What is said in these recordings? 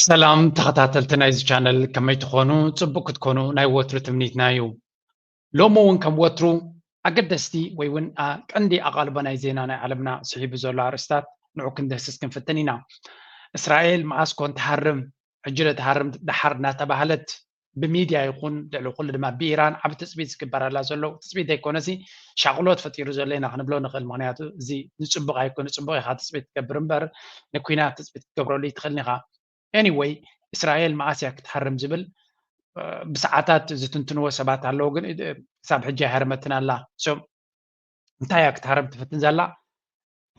ሰላም ተኸታተልቲ ናይዚ ቻነል፣ ከመይ ትኾኑ? ጽቡቅ ክትኮኑ ናይ ወትሩ ትምኒትና እዩ። ሎሚ እውን ከም ወትሩ ኣገደስቲ ወይ እውን ቀንዲ ኣቓልቦ ናይ ዜና ናይ ዓለምና ስሒቡ ዘሎ ኣርእስታት ንዑ ክንድህስስ ክንፍትን ኢና። እስራኤል መኣስ ኮን ትሃርም፣ ሕጂ ዶ ትሃርም ደሓር እናተባህለት ብሚድያ ይኹን ልዕሊ ኩሉ ድማ ብኢራን ዓቢ ትጽቢት ዝግበረላ ዘሎ ትጽቢት ዘይኮነሲ ሻቕሎት ፈጢሩ ዘሎ ኢና ክንብሎ ንኽእል። ምኽንያቱ እዚ ንጽቡቕ ኣይኮነ፣ ጽቡቕ ኢኻ ትጽቢት ትገብር እምበር ንኲናት ትጽቢት ክትገብረሉ ይትኽእልን ኢኻ። Anyway፣ እስራኤል መኣስ እያ ክትሃርም ዝብል ብሰዓታት ዝትንትንዎ ሰባት ኣለዉ፣ ግን ክሳብ ሕጂ ኣይሃረመትን ኣላ። So እንታይ እያ ክትሃርም ትፍትን ዘላ?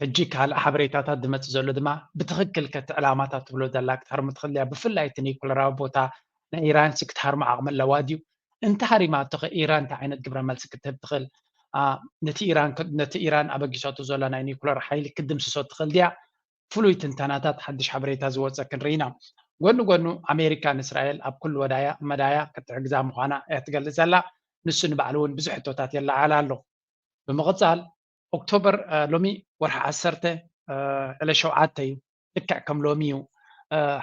ሕጂ ካልእ ሓበሬታታት ዝመጽእ ዘሎ ድማ ብትኽክል ከቲ ዕላማታት ትብሎ ዘላ ክትሃርም ትኽእል እያ። ብፍላይ እቲ ኒኩለራዊ ቦታ ናይ ኢራን ሲ ክትሃርሞ ዓቕሚ ኣለዋ ድዩ? እንተ ሃሪማቶ ከ ኢራን እንታይ ዓይነት ግብረ መልሲ ክትህብ ትኽእል? ነቲ ኢራን ነቲ ኢራን ኣበጊሳቶ ዘላ ናይ ኒኩለር ሓይሊ ክትድምስሶ ትኽእል ድያ? ፍሉይ ትንተናታት ሓድሽ ሓበሬታ ዝወፀ ክንርኢ ኢና። ጎኒ ጎኑ ኣሜሪካ ንእስራኤል ኣብ ኩሉ ወዳያ መዳያ ክትሕግዛ ምዃና እያ ትገልጽ ዘላ። ንሱ ንባዕሉ እውን ብዙሕ ሕቶታት የለዓዕል ኣሎ። ብምቕጻል ኦክቶበር ሎሚ ወርሒ ዓሰርተ ዕለት ሸውዓተ እዩ። ልክዕ ከም ሎሚ እዩ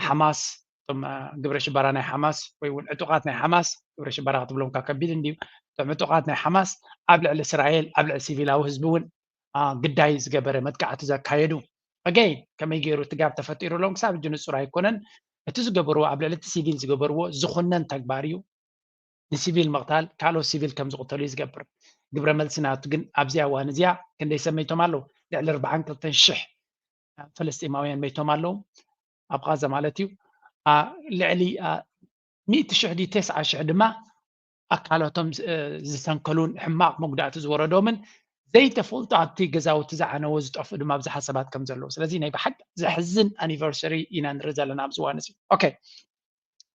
ሓማስ እቶም ግብረ ሽበራ ናይ ሓማስ ወይ እውን ዕጡቓት ናይ ሓማስ ግብረ ሽበራ ክትብሎም ካብ ከቢድ እንድዩ። እቶም ዕጡቓት ናይ ሓማስ ኣብ ልዕሊ እስራኤል ኣብ ልዕሊ ሲቪላዊ ህዝቢ እውን ግዳይ ዝገበረ መጥቃዕቲ ዘካየዱ ኣገይ ከመይ ገይሩ እቲ ጋብ ተፈጢሩሎም ክሳብ ሕጂ ንጹር ኣይኮነን። እቲ ዝገበርዎ ኣብ ልዕሊ እቲ ሲቪል ዝገበርዎ ዝኹነን ተግባር እዩ። ንሲቪል ምቕታል ካልኦት ሲቪል ከም ዝቕተሉ እዩ ዝገብር። ግብረ መልሲ ናቱ ግን ኣብዚኣ እዋን እዚኣ ክንደይ ሰብ መይቶም ኣለዉ? ልዕሊ ኣርባዓን ክልተን ሽሕ ፈለስጢማውያን መይቶም ኣለዉ ኣብ ቃዛ ማለት እዩ። ልዕሊ ሚእቲ ሽሕ ድዩ ተስዓ ሽሕ ድማ ኣካላቶም ዝሰንከሉን ሕማቕ መጉዳእቲ ዝወረዶምን ዘይተፈልጡ ኣብቲ ገዛውቲ ዝዓነወ ዝጠፍኡ ድማ ብዙሓት ሰባት ከም ዘለዉ። ስለዚ ናይ ብሓቂ ዘሕዝን ኣኒቨርሰሪ ኢና ንርኢ ዘለና ኣብዚ እዋን እዚ። ኦኬ፣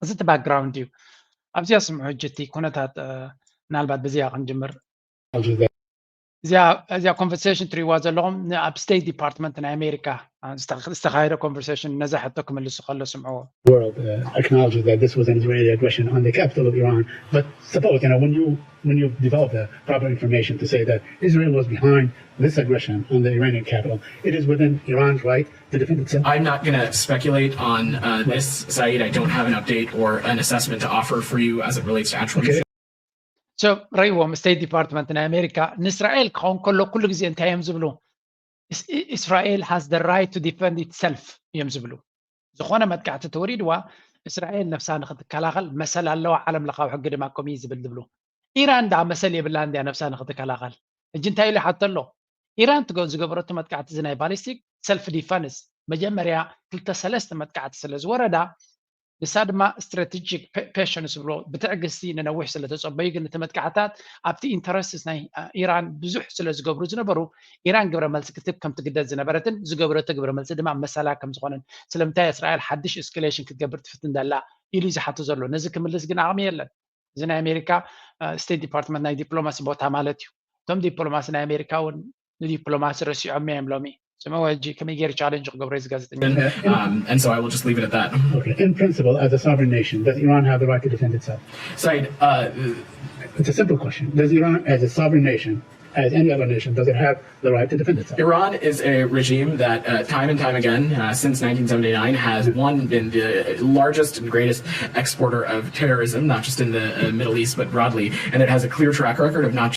እዚ እቲ ባክግራውንድ እዩ። ኣብዚኣ ስምዑ ሕጂ እቲ ኩነታት ምናልባት ብዚኣ ክንጅምር። እዚኣ ኮንቨርሴሽን ትሪእዋ ዘለኹም ኣብ ስቴት ዲፓርትመንት ናይ ኣሜሪካ ዝተኻየደ ኮንቨርሴሽን ነዛ ሕቶ ክምልሱ ከሎ ስምዕዎ። World uh, acknowledges that this was an Israeli aggression on the capital of Iran. But suppose, you know, when you when you develop the proper information to say that Israel was behind this aggression on the Iranian capital, it is within Iran's right to defend itself. I'm not going to speculate on uh, this, Saeed. I don't have an update or an assessment to offer for you as it relates to attribution. So ረይዎም ስቴት ዲፓርትመንት ናይ ኣሜሪካ ንእስራኤል ክኸውን ከሎ ኩሉ ግዜ እንታይ እዮም ዝብሉ? Israel has the right to defend itself እዮም ዝብሉ። ዝኾነ መጥቃዕቲ ተወሪድዋ እስራኤል ነፍሳ ንክትከላኸል መሰል ኣለዋ፣ ዓለም ለኻዊ ሕጊ ድማ ከምኡ እዩ ዝብል ዝብሉ። ኢራን ደኣ መሰል የብላን ድያ ነፍሳ ንክትከላኸል? ሕጂ እንታይ ኢሉ ይሓቶ ኣሎ? ኢራን ትገ ዝገበረቶ መጥቃዕቲ እዚ ናይ ባሊስቲክ ሰልፍ ዲፈንስ መጀመርያ ክልተ ሰለስተ መጥቃዕቲ ስለ ዝወረዳ ንሳ ድማ ስትራቴጂክ ፔሽንስ ዝብሎ ብትዕግስቲ ንነዊሕ ስለ ተጸበዩ ግን እቲ መጥቃዕታት ኣብቲ ኢንተረስትስ ናይ ኢራን ብዙሕ ስለ ዝገብሩ ዝነበሩ ኢራን ግብረ መልሲ ክትህብ ከም ትግደድ ዝነበረትን ዝገበረቶ ግብረ መልሲ ድማ መሰላ ከም ዝኾነን ስለምንታይ እስራኤል ሓድሽ ኤስካሌሽን ክትገብር ትፍትን ዘላ ኢሉ እዩ ዝሓቶ ዘሎ። ነዚ ክምልስ ግን ዓቕሚ የለን። እዚ ናይ ኣሜሪካ ስቴት ዲፓርትመንት ናይ ዲፕሎማሲ ቦታ ማለት እዩ። እቶም ዲፕሎማሲ ናይ ኣሜሪካ እውን ንዲፕሎማሲ ረሲዖም እዮም ሎሚ። ስምዕዎ ሕጂ ከመይ ገይሩ ቻለንጅ ክገብሮ እዩ እዚ ጋዜጠኛ? Um, and so I will just leave it at that. Okay. In principle, as a sovereign nation, does Iran have the right to defend itself? Saeed, uh, it's a simple question. Does Iran, as a sovereign nation, as any other nation, does it have the right to defend itself? Iran is a regime that, uh, time and time again, uh, since nineteen seventy-nine, has, one, been the largest and greatest exporter of terrorism, not just in the uh, Middle East, but broadly, and it has a clear track record of not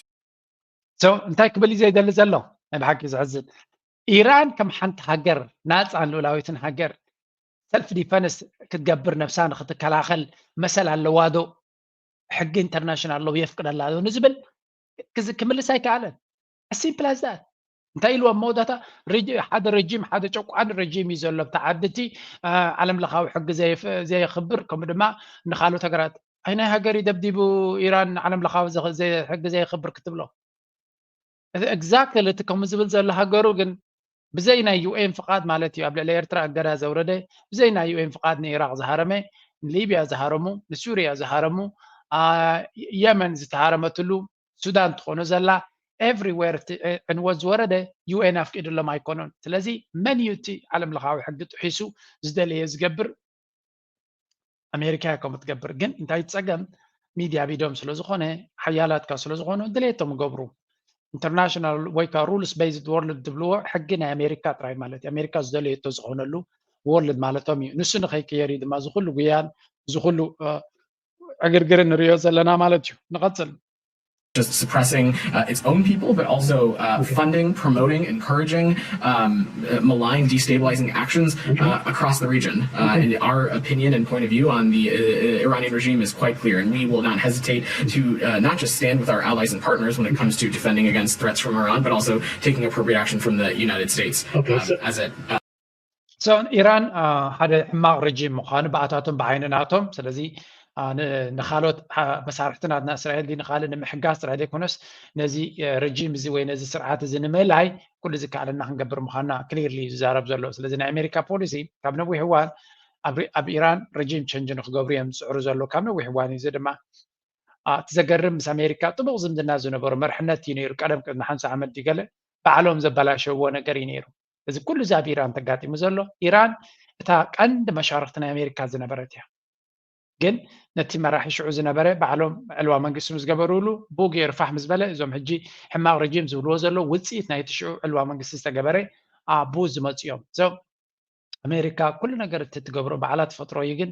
So እንታይ ክብል እዩ ዘይደሊ ዘሎ? ናይ ብሓቂ ዘሕዝን። ኢራን ከም ሓንቲ ሃገር ናፃን ልኡላዊትን ሃገር ሰልፍ ዲፈንስ ክትገብር ነብሳ ንክትከላኸል መሰል ኣለዋ ዶ? ሕጊ ኢንተርናሽናል ሎ የፍቅደላ ዶ ንዝብል ክምልስ ኣይከኣለን። Simple as that። እንታይ ኢልዎ ኣብ መወዳእታ? ሓደ ረጂም ሓደ ጨቋኒ ረጂም እዩ ዘሎ ኣብቲ ዓዲ እቲ ዓለም ለኻዊ ሕጊ ዘየኽብር ከምኡ ድማ ንካልኦት ሃገራት ኣይናይ ሃገር ደብዲቡ ኢራን ዓለም ለኻዊ ሕጊ ዘየኽብር ክትብሎ? Exactly እቲ ከምኡ ዝብል ዘሎ ሃገሩ ግን ብዘይ ናይ ዩ ኤን ፍቓድ ማለት እዩ ኣብ ልዕሊ ኤርትራ እገዳ ዘውረደ፣ ብዘይ ናይ ዩ ኤን ፍቓድ ንኢራቕ ዝሃረመ፣ ንሊብያ ዝሃረሙ፣ ንሱርያ ዝሃረሙ፣ የመን ዝተሃረመትሉ፣ ሱዳን ትኾኖ ዘላ everywhere ዕንወት ዝወረደ ዩ ኤን ኣፍቂዱሎም ኣይኮኑን። ስለዚ መን እዩ እቲ ዓለም ለኻዊ ሕጊ ጥሒሱ ዝደለየ ዝገብር? ኣሜሪካ እያ ከምኡ ትገብር። ግን እንታይ ጸገም ሚድያ ቢዶም ስለ ዝኾነ ሓያላትካ ስለ ዝኾኑ ድሌቶም ይገብሩ። ኢንተርናሽናል ወይ ከዓ rules based world ዝብልዎ ሕጊ ናይ ኣሜሪካ ጥራይ ማለት እዩ። ኣሜሪካ ዝደለየቶ ዝኾነሉ ወርልድ ማለቶም እዩ። ንሱ ንኸይቅየር እዩ ድማ እዚ ኩሉ ጉያን እዚ ኩሉ ዕግርግር ንሪኦ ዘለና ማለት እዩ። ንቐፅል። Just suppressing uh, its own people, but also uh, okay. funding, promoting, encouraging um, uh, malign, destabilizing actions okay. uh, across the region. Uh, okay. And our opinion and point of view on the uh, Iranian regime is quite clear, and we will not hesitate to uh, not just stand with our allies and partners when it comes to defending against threats from Iran, but also taking appropriate action from the United States okay, um, so- as it. Uh, So ኢራን ሓደ ሕማቕ ረጂም ምዃኑ ብኣታቶም ብዓይኒ ናቶም። ስለዚ ንኻልኦት መሳርሕቲ ናትና እስራኤል ድዩ ንኻልእ ንምሕጋዝ ጥራይ ዘይኮነስ ነዚ ረጂም እዚ ወይ ነዚ ስርዓት እዚ ንምእላይ ኩሉ ዝከኣለና ክንገብር ምዃንና ክሊርሊ እዩ ዝዛረብ ዘሎ። ስለዚ ናይ ኣሜሪካ ፖሊሲ ካብ ነዊሕ እዋን ኣብ ኢራን ረጂም ቸንጅ ንክገብሩ እዮም ዝፅዕሩ ዘሎ ካብ ነዊሕ እዋን እዩ። እዚ ድማ እቲ ዘገርም ምስ ኣሜሪካ ጥቡቕ ዝምድና ዝነበሩ መርሕነት እዩ ነይሩ። ቀደም ቅድሚ ሓምሳ ዓመት ድዩ ገለ ባዕሎም ዘበላሸውዎ ነገር እዩ ነይሩ። እዚ ኩሉ እዚ ኣብ ኢራን ተጋጢሙ ዘሎ። ኢራን እታ ቀንዲ መሻርክቲ ናይ ኣሜሪካ ዝነበረት እያ። ግን ነቲ መራሒ ሽዑ ዝነበረ ባዕሎም ዕልዋ መንግስቲ ምስ ገበሩሉ ብኡ ገይሩ ፋሕ ምስ በለ እዞም ሕጂ ሕማቕ ረጂም ዝብልዎ ዘለዉ ውፅኢት ናይቲ ሽዑ ዕልዋ መንግስቲ ዝተገበረ ኣብኡ ዝመፁ እዮም። ኣሜሪካ ኩሉ ነገር እቲ ትገብሮ ባዕላ ትፈጥሮ እዩ። ግን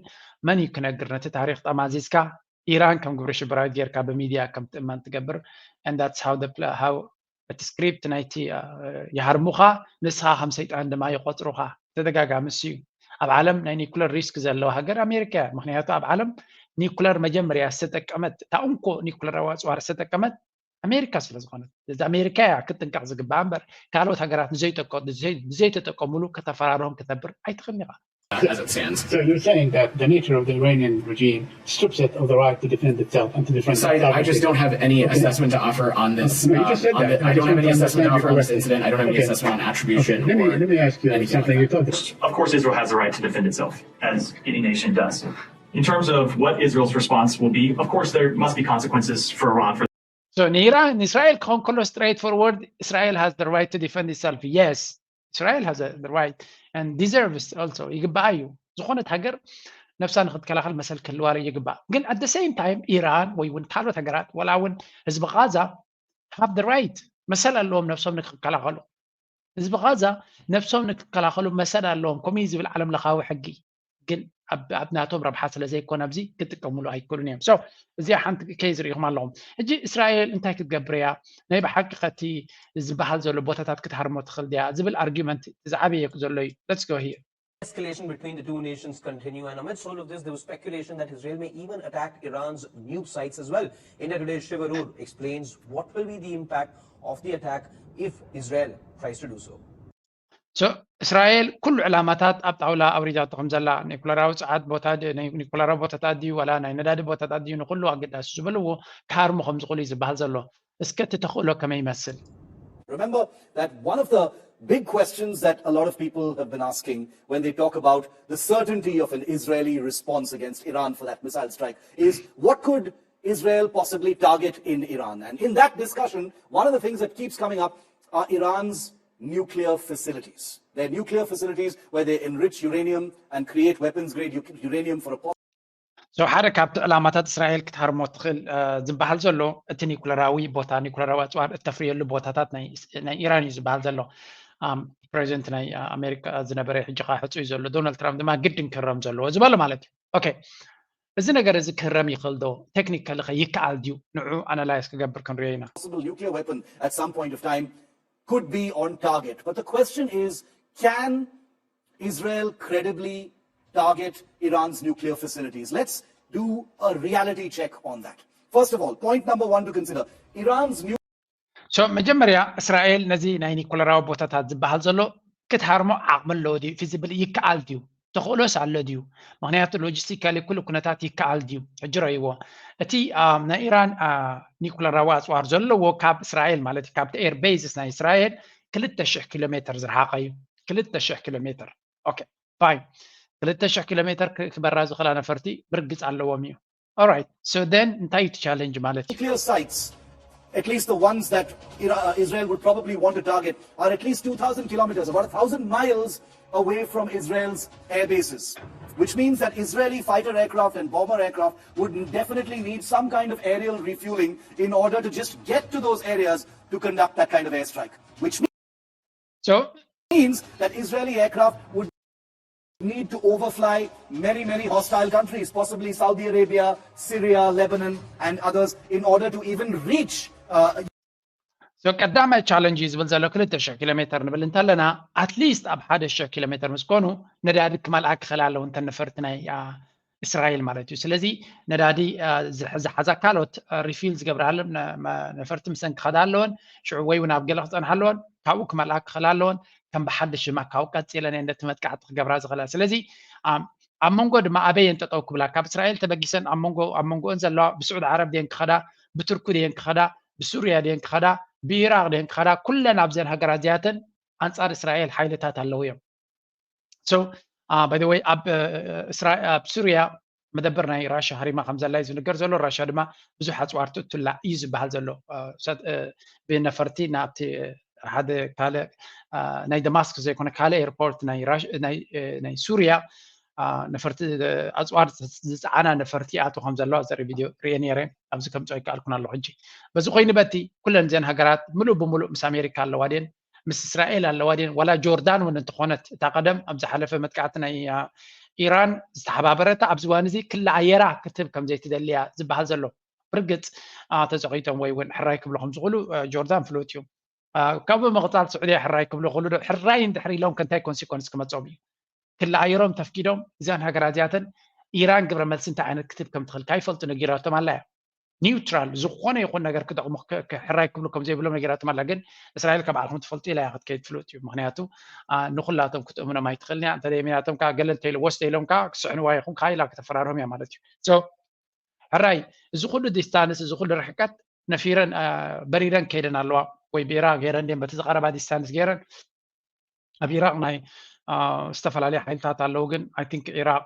መን እዩ ክነግር ነቲ ታሪክ ጠማዚዝካ ኢራን ከም ግብረ ሽበራዊት ጌርካ ብሚድያ ከም ትእመን ትገብር and that's how the how እቲ ስክሪፕት ናይቲ ይሃርሙኻ ንስኻ ከም ሰይጣን ድማ ይቆፅሩኻ ተደጋጋሚ እሱ እዩ። ኣብ ዓለም ናይ ኒኩለር ሪስክ ዘለዋ ሃገር ኣሜሪካ እያ። ምክንያቱ ኣብ ዓለም ኒኩለር መጀመርያ ዝተጠቀመት እታ እንኮ ኒኩለራዊ ኣፅዋር ዝተጠቀመት ኣሜሪካ ስለ ዝኾነት እዚ ኣሜሪካ እያ ክትጥንቀቕ ዝግባኣ እምበር ካልኦት ሃገራት ንዘይጠቀ- ንዘይ- ንዘይተጠቀሙሉ ከተፈራርሆም ክተብር ኣይትኽእልን ኢኻ። as it stands. So you're saying that the nature of the Iranian regime strips it of the right to defend itself and to defend Saeed, itself. I just don't have any assessment to offer on this. No, you just said um, on that. the- I I just don't have want any to assessment to understand offer your on this correct- incident. I don't have any Okay. assessment on attribution Okay, let me or let me ask you anything something. like You that. thought Of course, Israel has a right to defend itself, as any nation does. In terms of what Israel's response will be, of course, there must be consequences for Iran for So ንኢራን ንእስራኤል ክኸውን ከሎ straight forward Israel has the right to defend itself. Yes, Israel has a, the right and deserves also ይግባኣ እዩ። ዝኾነት ሃገር ነብሳ ንክትከላኸል መሰል ክህልዋ ይግባእ። ግን at the same time ኢራን ወይ እውን ካልኦት ሃገራት ወላ እውን ህዝቢ ቃዛ have the right መሰል ኣለዎም ነብሶም ንክከላኸሉ። ህዝቢ ቃዛ ነብሶም ንክከላኸሉ መሰል ኣለዎም። ከምኡ እዩ ዝብል ዓለም ለኻዊ ሕጊ። ግን ኣብ ናቶም ረብሓ ስለ ዘይኮነ ኣብዚ ክጥቀምሉ ኣይክእሉን እዮም። So እዚኣ ሓንቲ ኬዝ ርኢኹም ኣለኹም። ሕጂ እስራኤል እንታይ ክትገብር እያ? ናይ ብሓቂ ከቲ ዝበሃል ዘሎ ቦታታት ክትሃርሞ ትኽእል ድያ ዝብል ኣርጊመንት ዝዓበየ ዘሎ እዩ። Let's go here. Escalation between the two nations continue, and amidst all of this, there was speculation that Israel may even attack Iran's nuke sites as well. India Today's Shiv Aroor explains what will be the impact of the attack if Israel tries to do so. So እስራኤል ኩሉ ዕላማታት ኣብ ጣውላ ኣውሪዳቶ ከም ዘላ ኒኩለራዊ ጸዓት ቦታ ኒኩለራዊ ቦታታት ድዩ ዋላ ናይ ነዳዲ ቦታታት ድዩ ንኩሉ ኣገዳሲ ዝበልዎ ክሃርሙ ከም ዝኽእሉ እዩ ዝበሃል ዘሎ። እስከ እቲ ተኽእሎ ከመይ ይመስል? Remember that one of the big questions that a lot of people have been asking when they talk about the certainty of an Israeli response against Iran for that missile strike is what could Israel possibly target in Iran? And in that discussion, one of the things that keeps coming up are Iran's nuclear facilities. Their nuclear facilities where they enrich uranium and create weapons grade uranium for a So ሓደ ካብቲ ዕላማታት እስራኤል ክትሃርሞ ትኽእል ዝበሃል ዘሎ እቲ ኒኩለራዊ ቦታ ኒኩለራዊ ኣፅዋር እተፍርየሉ ቦታታት ናይ ኢራን እዩ ዝበሃል ዘሎ። ፕሬዚደንት ናይ ኣሜሪካ ዝነበረ ሕጂ ከዓ ሕፁይ ዘሎ ዶናልድ ትራምፕ ድማ ግድን ክህረም ዘለዎ ዝበሎ ማለት እዩ። ኦኬ፣ እዚ ነገር እዚ ክህረም ይኽእል ዶ? ቴክኒካሊ ከ ይከኣል ድዩ? ንዑ ኣናላይዝ ክገብር ክንሪኦ ኢና። Possible nuclear weapon at some point of time could be on target. But the question is, can Israel credibly target Iran's nuclear facilities? Let's do a reality check on that. First of all, point number one to consider, Iran's nuclear So መጀመርያ እስራኤል ነዚ ናይ ኒኩለራዊ ቦታታት ዝበሃል ዘሎ ክትሃርሞ ዓቕሚ ኣለዎ ድዩ? ፊዚብል ይከኣል ድዩ? ተኽእሎስ ኣሎ ድዩ? ምክንያቱ ሎጂስቲካሊ ኩሉ ኩነታት ይከኣል ድዩ? ሕጂ ረእይዎ። እቲ ናይ ኢራን ኒኩለራዊ ኣፅዋር ዘለዎ ካብ እስራኤል ማለት ካብቲ ኤር ቤዝስ ናይ እስራኤል ክልተ ሽሕ ኪሎ ሜትር ዝረሓቐ እዩ። ክልተ ሽሕ ኪሎ ሜትር። ኦኬ ፋይን። ክልተ ሽሕ ኪሎ ሜትር ክበራ ዝኽእላ ነፈርቲ ብርግፅ ኣለዎም እዩ። Alright, so then እንታይ እዩ እቲ ቻለንጅ ማለት እዩ? Nuclear sites, at least the ones that Ira- uh, Israel would probably want to target, are at least two thousand kilometers, about a thousand miles away from Israel's air bases, which means that Israeli fighter aircraft and bomber aircraft would definitely need some kind of aerial refueling in order to just get to those areas to conduct that kind of airstrike, which So means that Israeli aircraft would need to overfly many, many hostile countries, possibly Saudi Arabia, Syria, Lebanon, and others, in order to even reach uh, So ቀዳማይ ቻለንጅ እዩ ዝብል ዘሎ ክልተ ሽሕ ኪሎ ሜትር ንብል እንተለና ኣትሊስት ኣብ ሓደ ሽሕ ኪሎ ሜትር ምስ ኮኑ ነዳዲ ክመልኣ ክኽእል ኣለዎ እንተን ነፈርቲ ናይ እስራኤል ማለት እዩ። ስለዚ ነዳዲ ዝሓዛ ካልኦት ሪፊል ዝገብራሉ ነፈርቲ ምሰን ክኸዳ ኣለወን። ሽዑ ወይ እውን ኣብ ገለ ክፀንሓ ኣለወን። ካብኡ ክመልኣ ክኽእል ኣለወን። ከም ብሓድሽ ድማ ካብኡ ቀፂለን እየን ነቲ መጥቃዕቲ ክገብራ ዝኽእላ። ስለዚ ኣብ መንጎ ድማ ኣበየን ጠጠው ክብላ ካብ እስራኤል ተበጊሰን ኣብ መንጎ ኣብ መንጎኦን ዘለዋ ብስዑድ ዓረብ ድየን ክኸዳ፣ ብቱርኪ ድየን ክኸዳ፣ ብሱርያ ድየን ክኸዳ፣ ብኢራቅ ድየን ክኸዳ፣ ኩለን ኣብዘን ሃገራት እዚኣተን ኣንጻር እስራኤል ሓይልታት ኣለዉ እዮም። So by the way ኣብ ሱርያ መደበር ናይ ራሻ ሃሪማ ከም ዘላ እዩ ዝንገር ዘሎ። ራሻ ድማ ብዙሕ ኣፅዋር ትእቱላ እዩ ዝበሃል ዘሎ ብነፈርቲ ናብቲ ሓደ ካልእ ናይ ደማስክ ዘይኮነ ካልእ ኤርፖርት ናይ ሱርያ ነፈርቲ ኣፅዋር ዝፀዓና ነፈርቲ ይኣትዉ ከም ዘለዋ ዘርኢ ቪድዮ ሪኤ ነይረ። ኣብዚ ከምፅኦ ይከኣልኩን ኣለኹ ሕጂ። በዚ ኮይኑ በቲ ኩለን እዘን ሃገራት ምሉእ ብምሉእ ምስ ኣሜሪካ ኣለዋ ድየን ምስ እስራኤል ኣለዋ ድየን ዋላ ጆርዳን እውን እንተኾነት እታ ቀደም ኣብ ዝሓለፈ መጥቃዕቲ ናይ ኢራን ዝተሓባበረታ ኣብዚ እዋን እዚ ክላ ኣየራ ክትህብ ከም ዘይትደልያ ዝበሃል ዘሎ ብርግፅ ተዘቂጦም ወይ እውን ሕራይ ክብሉ ከም ዝኽእሉ ጆርዳን ፍሉጥ እዩ። ካብ ምቕፃል ስዑድያ ሕራይ ክብሉ ክእሉ ዶ ሕራይ እንድሕር ኢሎም ከንታይ ኮንሲኮንስ ክመፆም እዩ? ክለኣየሮም ተፍቂዶም እዚኣን ሃገራት እዚኣተን ኢራን ግብረ መልሲ እንታይ ዓይነት ክትብ ከም ትኽእል ካይፈልጡ ነጊራቶም ኣላ እያ። ኒውትራል ዝኾነ ይኹን ነገር ክጠቕሙ ሕራይ ክብሉ ከም ዘይብሎም ነጊራቶም ኣላ። ግን እስራኤል ካብ ዓልኹም ትፈልጡ ኢላ ክትከይድ ፍሉጥ እዩ። ምክንያቱ ንኩላቶም ክትእምኖም ኣይትኽእልን እያ። እንተ ደይሚናቶም ከዓ ገለ እንተኢሉ ወስደ ኢሎም ከዓ ክስሕንዋ ይኹን ከዓ ኢላ ከተፈራርሆም እያ ማለት እዩ። ሕራይ እዚ ኩሉ ዲስታንስ እዚ ኩሉ ርሕቀት ነፊረን በሪረን ከይደን ኣለዋ ወይ ብኢራቅ ገይረን ድን በቲ ዝቀረባ ዲስታንስ ገይረን ኣብ ኢራቅ ናይ ዝተፈላለዩ ሓይልታት ኣለዉ ግን I think ኢራቅ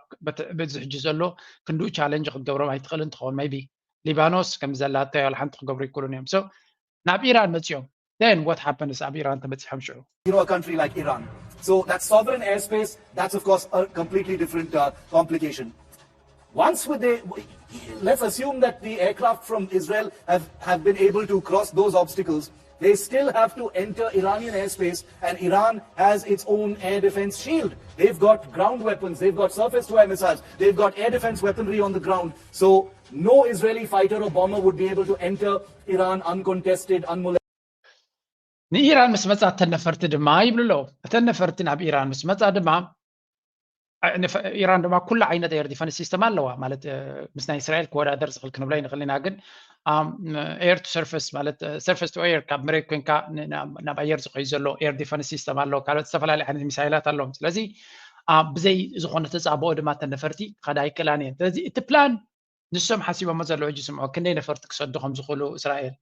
በዚ ሕጂ ዘሎ ክንድኡ ቻለንጅ ክትገብሮም ኣይትኽእልን ትኸውን maybe ሊባኖስ ከም ዘላቶ ያል ሓንቲ ክገብሩ ይክእሉን እዮም so ናብ ኢራን መፅኦም then what happens ኣብ ኢራን ተበፂሖም ሽዑ you know, a country like Iran. So that sovereign airspace, that's of course a completely different uh, complication. Once with the, let's assume that the aircraft from Israel have, have been able to cross those obstacles, they still have to enter Iranian airspace, and Iran has its own air defense shield. They've got ground weapons, they've got surface to air missiles, they've got air defense weaponry on the ground. So no Israeli fighter or bomber would be able to enter Iran uncontested, unmolested. ንኢራን ምስ መፃ እተን ነፈርቲ ድማ ይብሉ ኣለዉ። እተን ነፈርቲ ናብ ኢራን ምስ መፃ ድማ ኢራን ድማ ኩሉ ዓይነት ኤር ዲፈንስ ሲስተም ኣለዋ ማለት ምስ ናይ እስራኤል ክወዳደር ዝኽእል ክንብሎ ይንኽእል ኢና ግን air to surface ማለት surface to air ካብ መሬት ኮንካ ናብ ኣየር ዝኸዩ ዘሎ air defense system ኣሎ ካልኦት ዝተፈላለዩ ዓይነት ሚሳይላት ኣለዎም ስለዚ ብዘይ ዝኾነ ተፃብኦ ድማ ተን ነፈርቲ ክኸዳ ኣይክእላን እየን ስለዚ እቲ ፕላን ንሶም ሓሲቦሞ ዘለዉ ሕጂ ስምዖ ክንደይ ነፈርቲ ክሰዱ ከም ዝኽእሉ እስራኤል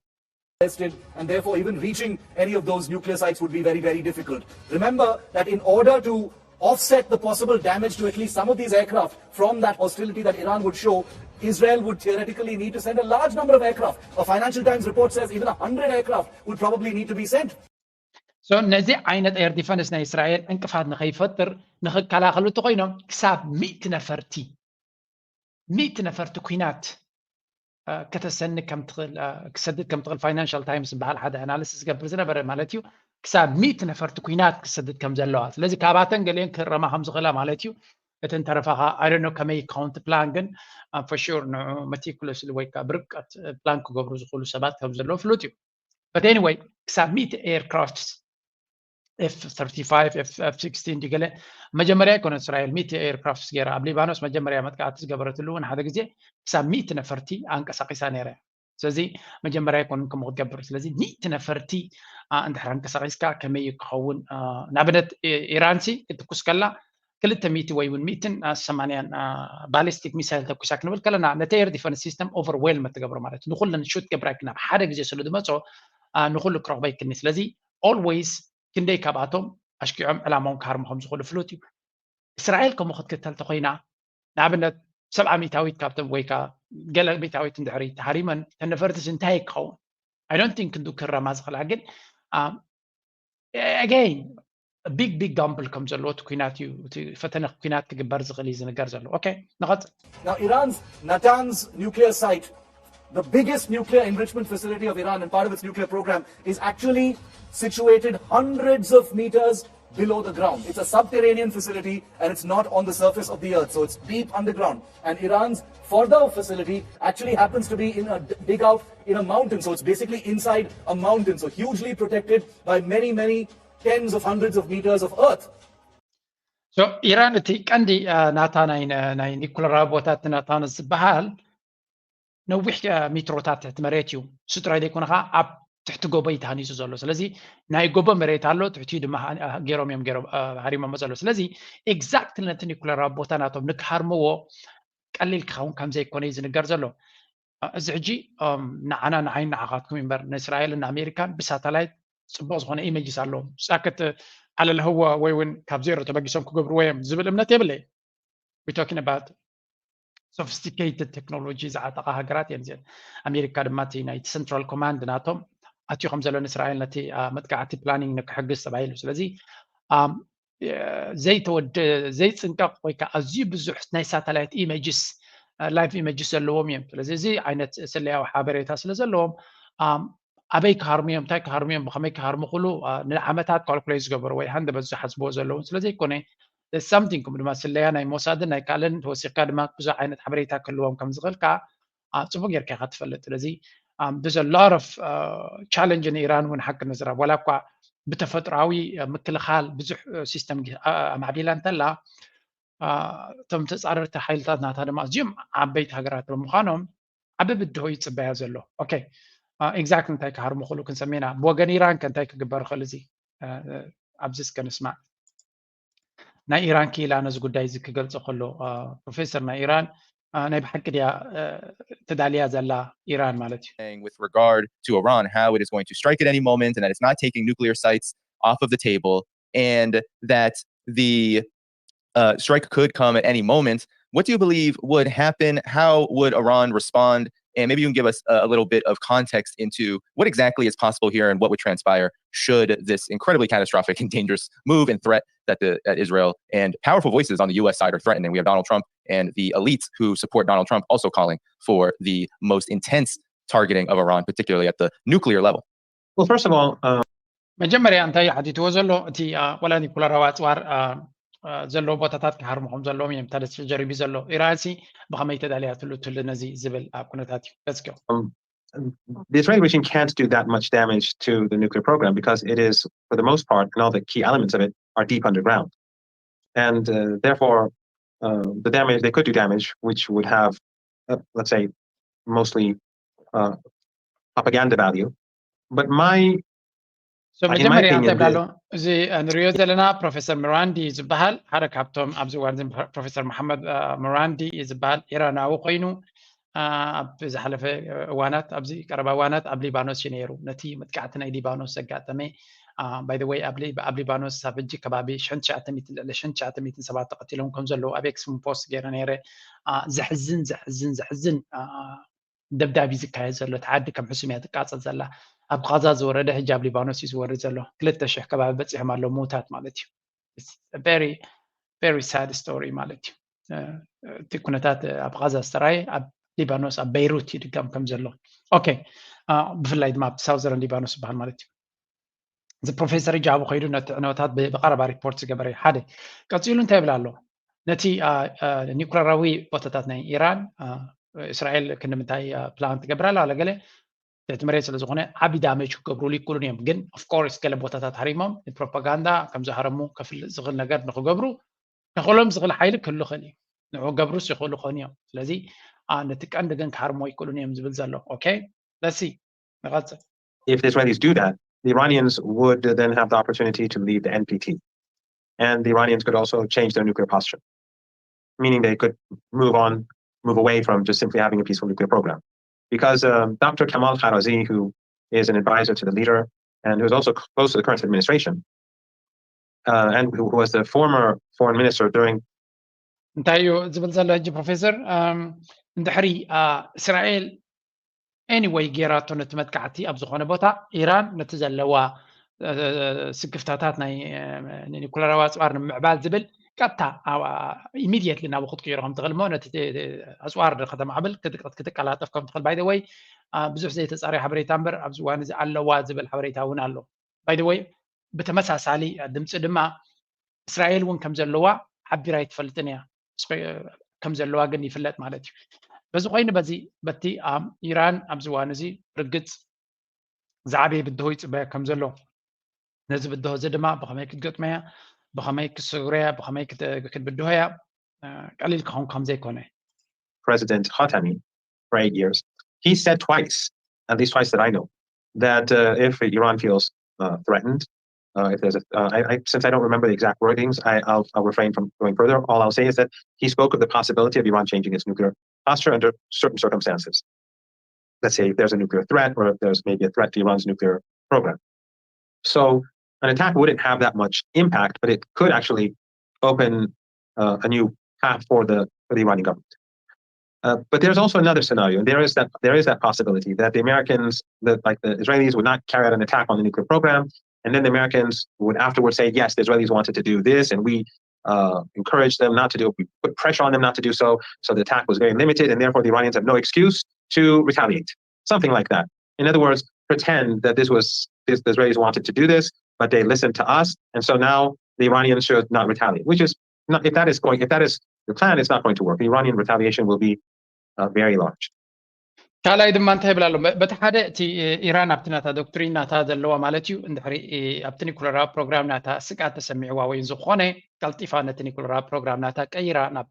tested and therefore even reaching any of those nuclear sites would be very, very difficult. Remember that in order to offset the possible damage to at least some of these aircraft from that hostility that Iran would show, Israel would theoretically need to send a large number of aircraft. A Financial Times report says even one hundred aircraft would probably need to be sent. So ነዚ ዓይነት air defense ናይ እስራኤል ዕንቅፋት ንኸይፈጥር ንኽከላኸሉ እንተኮይኖም ክሳብ ሚእቲ ነፈርቲ ሚእቲ ነፈርቲ ኩናት ከተሰኒ ክሰድድ ከም ትኽእል ፋይናንሻል ታይምስ ዝበሃል ሓደ ኣናሊሲስ ዝገብር ዝነበረ ማለት እዩ ክሳብ ሚእቲ ነፈርቲ ኩናት ክሰድድ ከም ዘለዋ ስለዚ ካባተን ገሊአን ክረማ ከም ዝኽእላ ማለት እዩ እቲ እንተረፋኻ ኣይደኖ ከመይ ካውንት ፕላን ግን for sure ንዑ meticulously ወይ ከዓ ብርቀት ፕላን ክገብሩ ዝኽእሉ ሰባት ከም ዘለዉ ፍሉጥ እዩ but anyway ክሳብ ሚእቲ aircraft F thirty-five F sixteen ድገለ መጀመርያ ይኮነ እስራኤል ሚእቲ aircraft ገይራ ኣብ ሊባኖስ መጀመርያ መጥቃዕቲ ዝገበረትሉ እውን ሓደ ግዜ ክሳብ ሚእቲ ነፈርቲ ኣንቀሳቂሳ ነይራ ስለዚ መጀመርያ ይኮን ከምኡ ክትገብር ስለዚ ሚእቲ ነፈርቲ እንድሕር ኣንቀሳቂስካ ከመይ ክኸውን ንኣብነት ኢራንሲ ክትኩስ ከላ ክልተ ሚእቲ ወይ እውን ሚእትን ሰማንያን ባሊስቲክ ሚሳይል ተኩሳ ክንብል ከለና ነቲ air defense system overwhelm ትገብሮ ማለት ንኩለን ሹት ገብራ ናብ ሓደ ግዜ ስለ ዝመፆ ንኩሉ ክረኽቦ ይክኒ ስለዚ always ክንደይ ካብኣቶም ኣሽኪዖም ዕላማውን ክሃርሙ ከም ዝኽእሉ ፍሉጥ እዩ እስራኤል ከምኡ ክትክተል ተኮይና ንኣብነት ሰብዓ ሚእታዊት ካብቶም ወይ ከዓ ገለ ሚእታዊት እንድሕሪ ተሃሪመን ተነፈርትስ እንታይ ክኸውን I don't think ክንዱ ክረማ ዝኽእላ ግን again big big gamble ከም ዘለዎ እቲ ኩናት እዩ እቲ ፈተነ ኩናት ክግበር ዝኽእል እዩ ዝንገር ዘሎ okay ንቐፅል Now, Iran's Natanz nuclear site, the biggest nuclear enrichment facility of Iran and part of its nuclear program, is actually situated hundreds of meters below the ground. It's a subterranean facility and it's not on the surface of the earth. So it's deep underground. And Iran's Fordow facility actually happens to be in a d- dig out in a mountain. So it's basically inside a mountain. So hugely protected by many, many tens of hundreds of meters of earth. So ኢራን እቲ ቀንዲ ናታ ናይ ኒኩለራዊ ቦታ እቲ ናታንስ ዝበሃል ነዊሕ ሜትሮታት ትሕቲ መሬት እዩ። እሱ ጥራይ ዘይኮነ ከዓ ኣብ ትሕቲ ጎቦ እዩ ተሃኒፁ ዘሎ። ስለዚ ናይ ጎቦ መሬት ኣሎ፣ ትሕቲኡ ድማ ገይሮም እዮም ገይሮም ሃሪሞሞ ዘሎ። ስለዚ ኤግዛክትሊ ነቲ ኒኩለራዊ ቦታ ናቶም ንክሃርምዎ ቀሊል ክኸውን ከም ዘይኮነ እዩ ዝንገር ዘሎ። እዚ ሕጂ ንዓና ንዓይ ንዓኻትኩም እምበር ንእስራኤልን ንኣሜሪካን ብሳተላይት ፅቡቅ ዝኾነ ኢሜጅስ ኣለዎም። ሳክት ኣለልህዎ ወይ እውን ካብ ዜሮ ተበጊሶም ክገብርዎ እዮም ዝብል እምነት የብለይ። We talking about sophisticated technology ዝዓጠቓ ሃገራት እየን እዚአን። ኣሜሪካ ድማ እቲ ናይ central command ናቶም ኣትዩ ከም ዘሎ ንእስራኤል ነቲ መጥቃዕቲ ፕላኒንግ ንክሕግዝ ተባሂሉ። ስለዚ ዘይተወደ ዘይፅንቀቕ ወይ ከዓ ኣዝዩ ብዙሕ ናይ ሳተላይት ኢሜጅስ ላይቭ ኢሜጅስ ዘለዎም እዮም። ስለዚ እዚ ዓይነት ስለያዊ ሓበሬታ ስለ ዘለዎም ኣበይ ክሃርሙ እዮም፣ እንታይ ክሃርሙ እዮም፣ ብኸመይ ክሃርሙ ኩሉ ንዓመታት ካልኩሌት ዝገበሩ ወይ ሃንደበት ዝሓስብዎ ዘለውን ስለ ዘይኮነ something ከምኡ ድማ ስለያ ናይ ሞሳድን ናይ ካልእን ተወሲኽካ ድማ ብዙሕ ዓይነት ሓበሬታ ክህልዎም ከም ዝኽእል ከዓ ፅቡቅ ጌርካ ኢኻ ትፈልጥ። ስለዚ there's a lot of challenge ንኢራን እውን ሓቂ ንምዝራብ ዋላ እኳ ብተፈጥሮኣዊ ምክልኻል ብዙሕ ሲስተም ኣማዕቢላ እንተላ እቶም ተፃረርቲ ሓይልታት ናታ ድማ ኣዝዮም ዓበይቲ ሃገራት ብምዃኖም ዓቢ ብድሆ ይፅበያ ዘሎ። ኦኬ ኤግዛክት እንታይ ክሃርሙ ክእሉ ክንሰሚና ብወገን ኢራን ከ እንታይ ክግበር ይኽእል? እዚ ኣብዚ እስከ ንስማዕ። ናይ ኢራን ክኢላ ነዚ ጉዳይ እዚ ክገልፆ ከሎ ፕሮፌሰር ናይ ኢራን ናይ ብሓቂ ድያ ተዳልያ ዘላ ኢራን ማለት እዩ። With regard to Iran, how it is going to strike at any moment and that it's not taking nuclear sites off of the table and that the uh, strike could come at any moment. What do you believe would happen? How would Iran respond? And maybe you can give us a, a little bit of context into what exactly is possible here and what would transpire should this incredibly catastrophic and dangerous move and threat that, the, that Israel and powerful voices on the U S side are threatening. We have Donald Trump and the elites who support Donald Trump also calling for the most intense targeting of Iran, particularly at the nuclear level. Well, first of all, uh, መጀመርያ እንታይ ሓቲትዎ ዘሎ እቲ ወላ ኒኩለራዊ ኣፅዋር ዘለዎ ቦታታት ክሃርሙ ከም ዘለዎም እዮም ተደስ ጀሪቢ ዘሎ። ኢራን ሲ ብኸመይ ተዳልያ ትሉ ትል ነዚ ዝብል ኣብ ኩነታት እዩ። Let's go. Um, the Israeli regime can't do that much damage to the nuclear program because it is, for the most part, and all the key elements of it are deep underground. And uh, therefore, uh, the damage, they could do damage, which would have, uh, let's say, mostly uh, propaganda value. But my So መጀመሪያ እንታይ ብላሎ እዚ ንሪኦ ዘለና ፕሮፌሰር ምራንዲ ዝበሃል ሓደ ካብቶም ኣብዚ እዋን ፕሮፌሰር መሓመድ ምራንዲ ዝበሃል ኢራናዊ ኮይኑ ኣብ ዝሓለፈ እዋናት ኣብዚ ቀረባ እዋናት ኣብ ሊባኖስ እዩ ነይሩ። ነቲ መጥቃዕቲ ናይ ሊባኖስ ዘጋጠመ by the way ኣብ ሊባኖስ ሳብ ሕጂ ከባቢ ሽሕን ትሽዓተ ሚእትን ልዕሊ ሽሕን ትሽዓተ ሚእትን ሰባት ተቐቲሎም ከም ዘለዉ ኣብ ኤክስ ፖስት ገይረ ነይረ። ዘሕዝን ዘሕዝን ዘሕዝን ደብዳብ እዩ ዝካየድ ዘሎ። እቲ ዓዲ ከም ሕሱም እያ ትቃፀል ዘላ። ኣብ ቃዛ ዝወረደ ሕጂ ኣብ ሊባኖስ እዩ ዝወርድ ዘሎ። ክልተ ሽሕ ከባቢ በፂሖም ኣለዉ ምውታት ማለት እዩ። Very very sad story ማለት እዩ። እቲ ኩነታት ኣብ ቃዛ ዝተራየ ኣብ ሊባኖስ ኣብ በይሩት ይድገም ከም ዘሎ። ኦኬ ብፍላይ ድማ ኣብቲ ሳውዘርን ሊባኖስ ዝበሃል ማለት እዩ። እዚ ፕሮፌሰር ሕጂ ኣብኡ ከይዱ ነቲ ዕነወታት ብቐረባ ሪፖርት ዝገበረ እዩ። ሓደ ቀፂሉ እንታይ ይብል ኣሎ? ነቲ ኒኩለራዊ ቦታታት ናይ ኢራን እስራኤል ክንዲ ምንታይ ፕላን ትገብር ኣላ ገለ ትሕቲ መሬት ስለ ዝኾነ ዓቢ ዳሜጅ ክገብሩሉ ይክእሉን እዮም። ግን ኦፍኮርስ ገለ ቦታታት ሃሪሞም ንፕሮፓጋንዳ ከም ዝሃረሙ ከፍልጥ ዝኽእል ነገር ንክገብሩ ንኽእሎም ዝኽእል ሓይሊ ክህሉ ይኽእል እዩ። ንዑ ገብሩስ ይኽእሉ ክኾኑ እዮም። ስለዚ ነቲ ቀንዲ ግን ክሃርሞ ይክእሉን እዮም ዝብል ዘሎ። ኦኬ ለሲ ንቐፅል። If the Israelis do that, the Iranians would then have the opportunity to leave the N P T. And the Iranians could also change their nuclear posture, meaning they could move on, move away from just simply having a peaceful nuclear program. Because um, Doctor Kamal Kharazi, who is an advisor to the leader and who's also close to the current administration, uh, and who was the former foreign minister during እንታይ እዩ ዝብል ዘሎ ሕጂ ፕሮፌሰር? እንድሕሪ እስራኤል anyway ጌራቶ ነቲ መጥቃዕቲ ኣብ ዝኾነ ቦታ ኢራን ነቲ ዘለዋ ስክፍታታት ናይ ኒኩለራዊ ኣፅዋር ንምዕባል ዝብል ቀጥታ ኢሚድየትሊ ናብኡ ክትቅይሮ ከም ትኽእል እሞ ነቲ ኣፅዋር ከተማዕብል ክትቀላጠፍ ከም ትኽእል። By the way ብዙሕ ዘይተፃረየ ሓበሬታ እምበር ኣብዚ እዋን እዚ ኣለዋ ዝብል ሓበሬታ እውን ኣሎ። By the way ብተመሳሳሊ ድምፂ ድማ እስራኤል እውን ከም ዘለዋ ሓቢራ ኣይትፈልጥን እያ። ከም ዘለዋ ግን ይፍለጥ ማለት እዩ። በዚ ኮይኑ በዚ በቲ ኢራን ኣብዚ እዋን እዚ ርግፅ ዝዓበየ ብድሆ ይፅበያ ከም ዘሎ፣ ነዚ ብድሆ እዚ ድማ ብኸመይ ክትገጥመያ፣ ብኸመይ ክትስግረያ፣ ብኸመይ ክትብድሆያ ቀሊል ክኸውን ከም ዘይኮነ። President Khatami for eight years, he said twice, at least twice that I know, that uh, if Iran feels uh, threatened, uh, if there's a, uh, I, I, since I don't remember the exact wordings, I, I'll, I'll refrain from going further. All I'll say is that he spoke of the possibility of Iran changing its nuclear posture under certain circumstances. Let's say if there's a nuclear threat, or if there's maybe a threat to Iran's nuclear program. So an attack wouldn't have that much impact, but it could actually open uh, a new path for the for the Iranian government. Uh, but there's also another scenario. There is that there is that possibility that the Americans, that like the Israelis, would not carry out an attack on the nuclear program, and then the Americans would afterwards say, yes, the Israelis wanted to do this, and we uh, encouraged them not to do it. We put pressure on them not to do so. So the attack was very limited, and therefore the Iranians have no excuse to retaliate. Something like that. In other words, pretend that this was this the Israelis wanted to do this, but they listened to us, and so now the Iranians should not retaliate. Which is not, if that is going if that is the plan, it's not going to work. Iranian retaliation will be uh, very large. ካልኣይ ድማ እንታይ ይብል ኣሎ? በቲ ሓደ እቲ ኢራን ኣብቲ ናታ ዶክትሪን ናታ ዘለዋ ማለት እዩ፣ እንድሕሪ ኣብቲ ኒኩለራዊ ፕሮግራም ናታ ስግኣት ተሰሚዕዋ ወይ ዝኾነ ቀልጢፋ ነቲ ኒኩለራዊ ፕሮግራም ናታ ቀይራ ናብ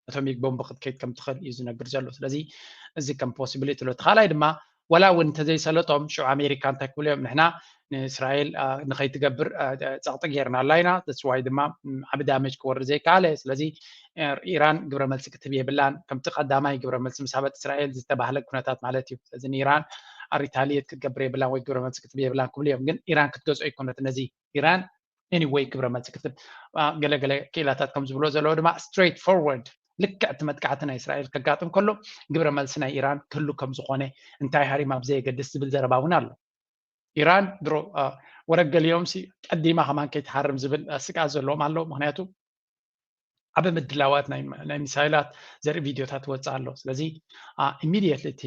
ኣቶሚክ ቦምብ ክትከይድ ከም ትኽእል እዩ ዝነግር ዘሎ። ስለዚ እዚ ከም ፖሲቢሊቲ ኣሎ። እቲ ካልኣይ ድማ ወላ እውን እንተዘይሰለጦም ሽዑ ኣሜሪካ እንታይ ክብሉ እዮም? ንሕና ንእስራኤል ንኸይትገብር ፀቕጢ ጌርና ኣላ ኢና። ተስዋይ ድማ ዓብ ዳመጅ ክወርድ ዘይከኣለ። ስለዚ ኢራን ግብረ መልሲ ክትብ የብላን። ከምቲ ቀዳማይ ግብረ መልሲ ምስ ሃበት እስራኤል ዝተባህለ ኩነታት ማለት እዩ። ስለዚ ንኢራን ሪታሊየት ክትገብር የብላን ወይ ግብረ መልሲ ክትብ የብላን ክብሉ እዮም። ግን ኢራን ክትገዝኦ ይኮነት ነዚ ኢራን anyway ግብረ መልሲ ክትብ ገለገለ ክኢላታት ከም ዝብሎ ዘለዎ ድማ ስትሬት ፎርወርድ ልክዕ እቲ መጥቃዕቲ ናይ እስራኤል ከጋጥም ከሎ ግብረ መልሲ ናይ ኢራን ክህሉ ከም ዝኾነ እንታይ ሃሪማ ብዘየገድስ ዝብል ዘረባ እውን ኣሎ። ኢራን ድሮ ወረገሊዮምሲ ቀዲማ ከማን ከይትሃርም ዝብል ስግኣት ዘለዎም ኣለዉ። ምክንያቱ ዓበ ምድላዋት ናይ ሚሳይላት ዘርኢ ቪድዮታት ትወፅእ ኣሎ። ስለዚ ኢሚድየትሊ እቲ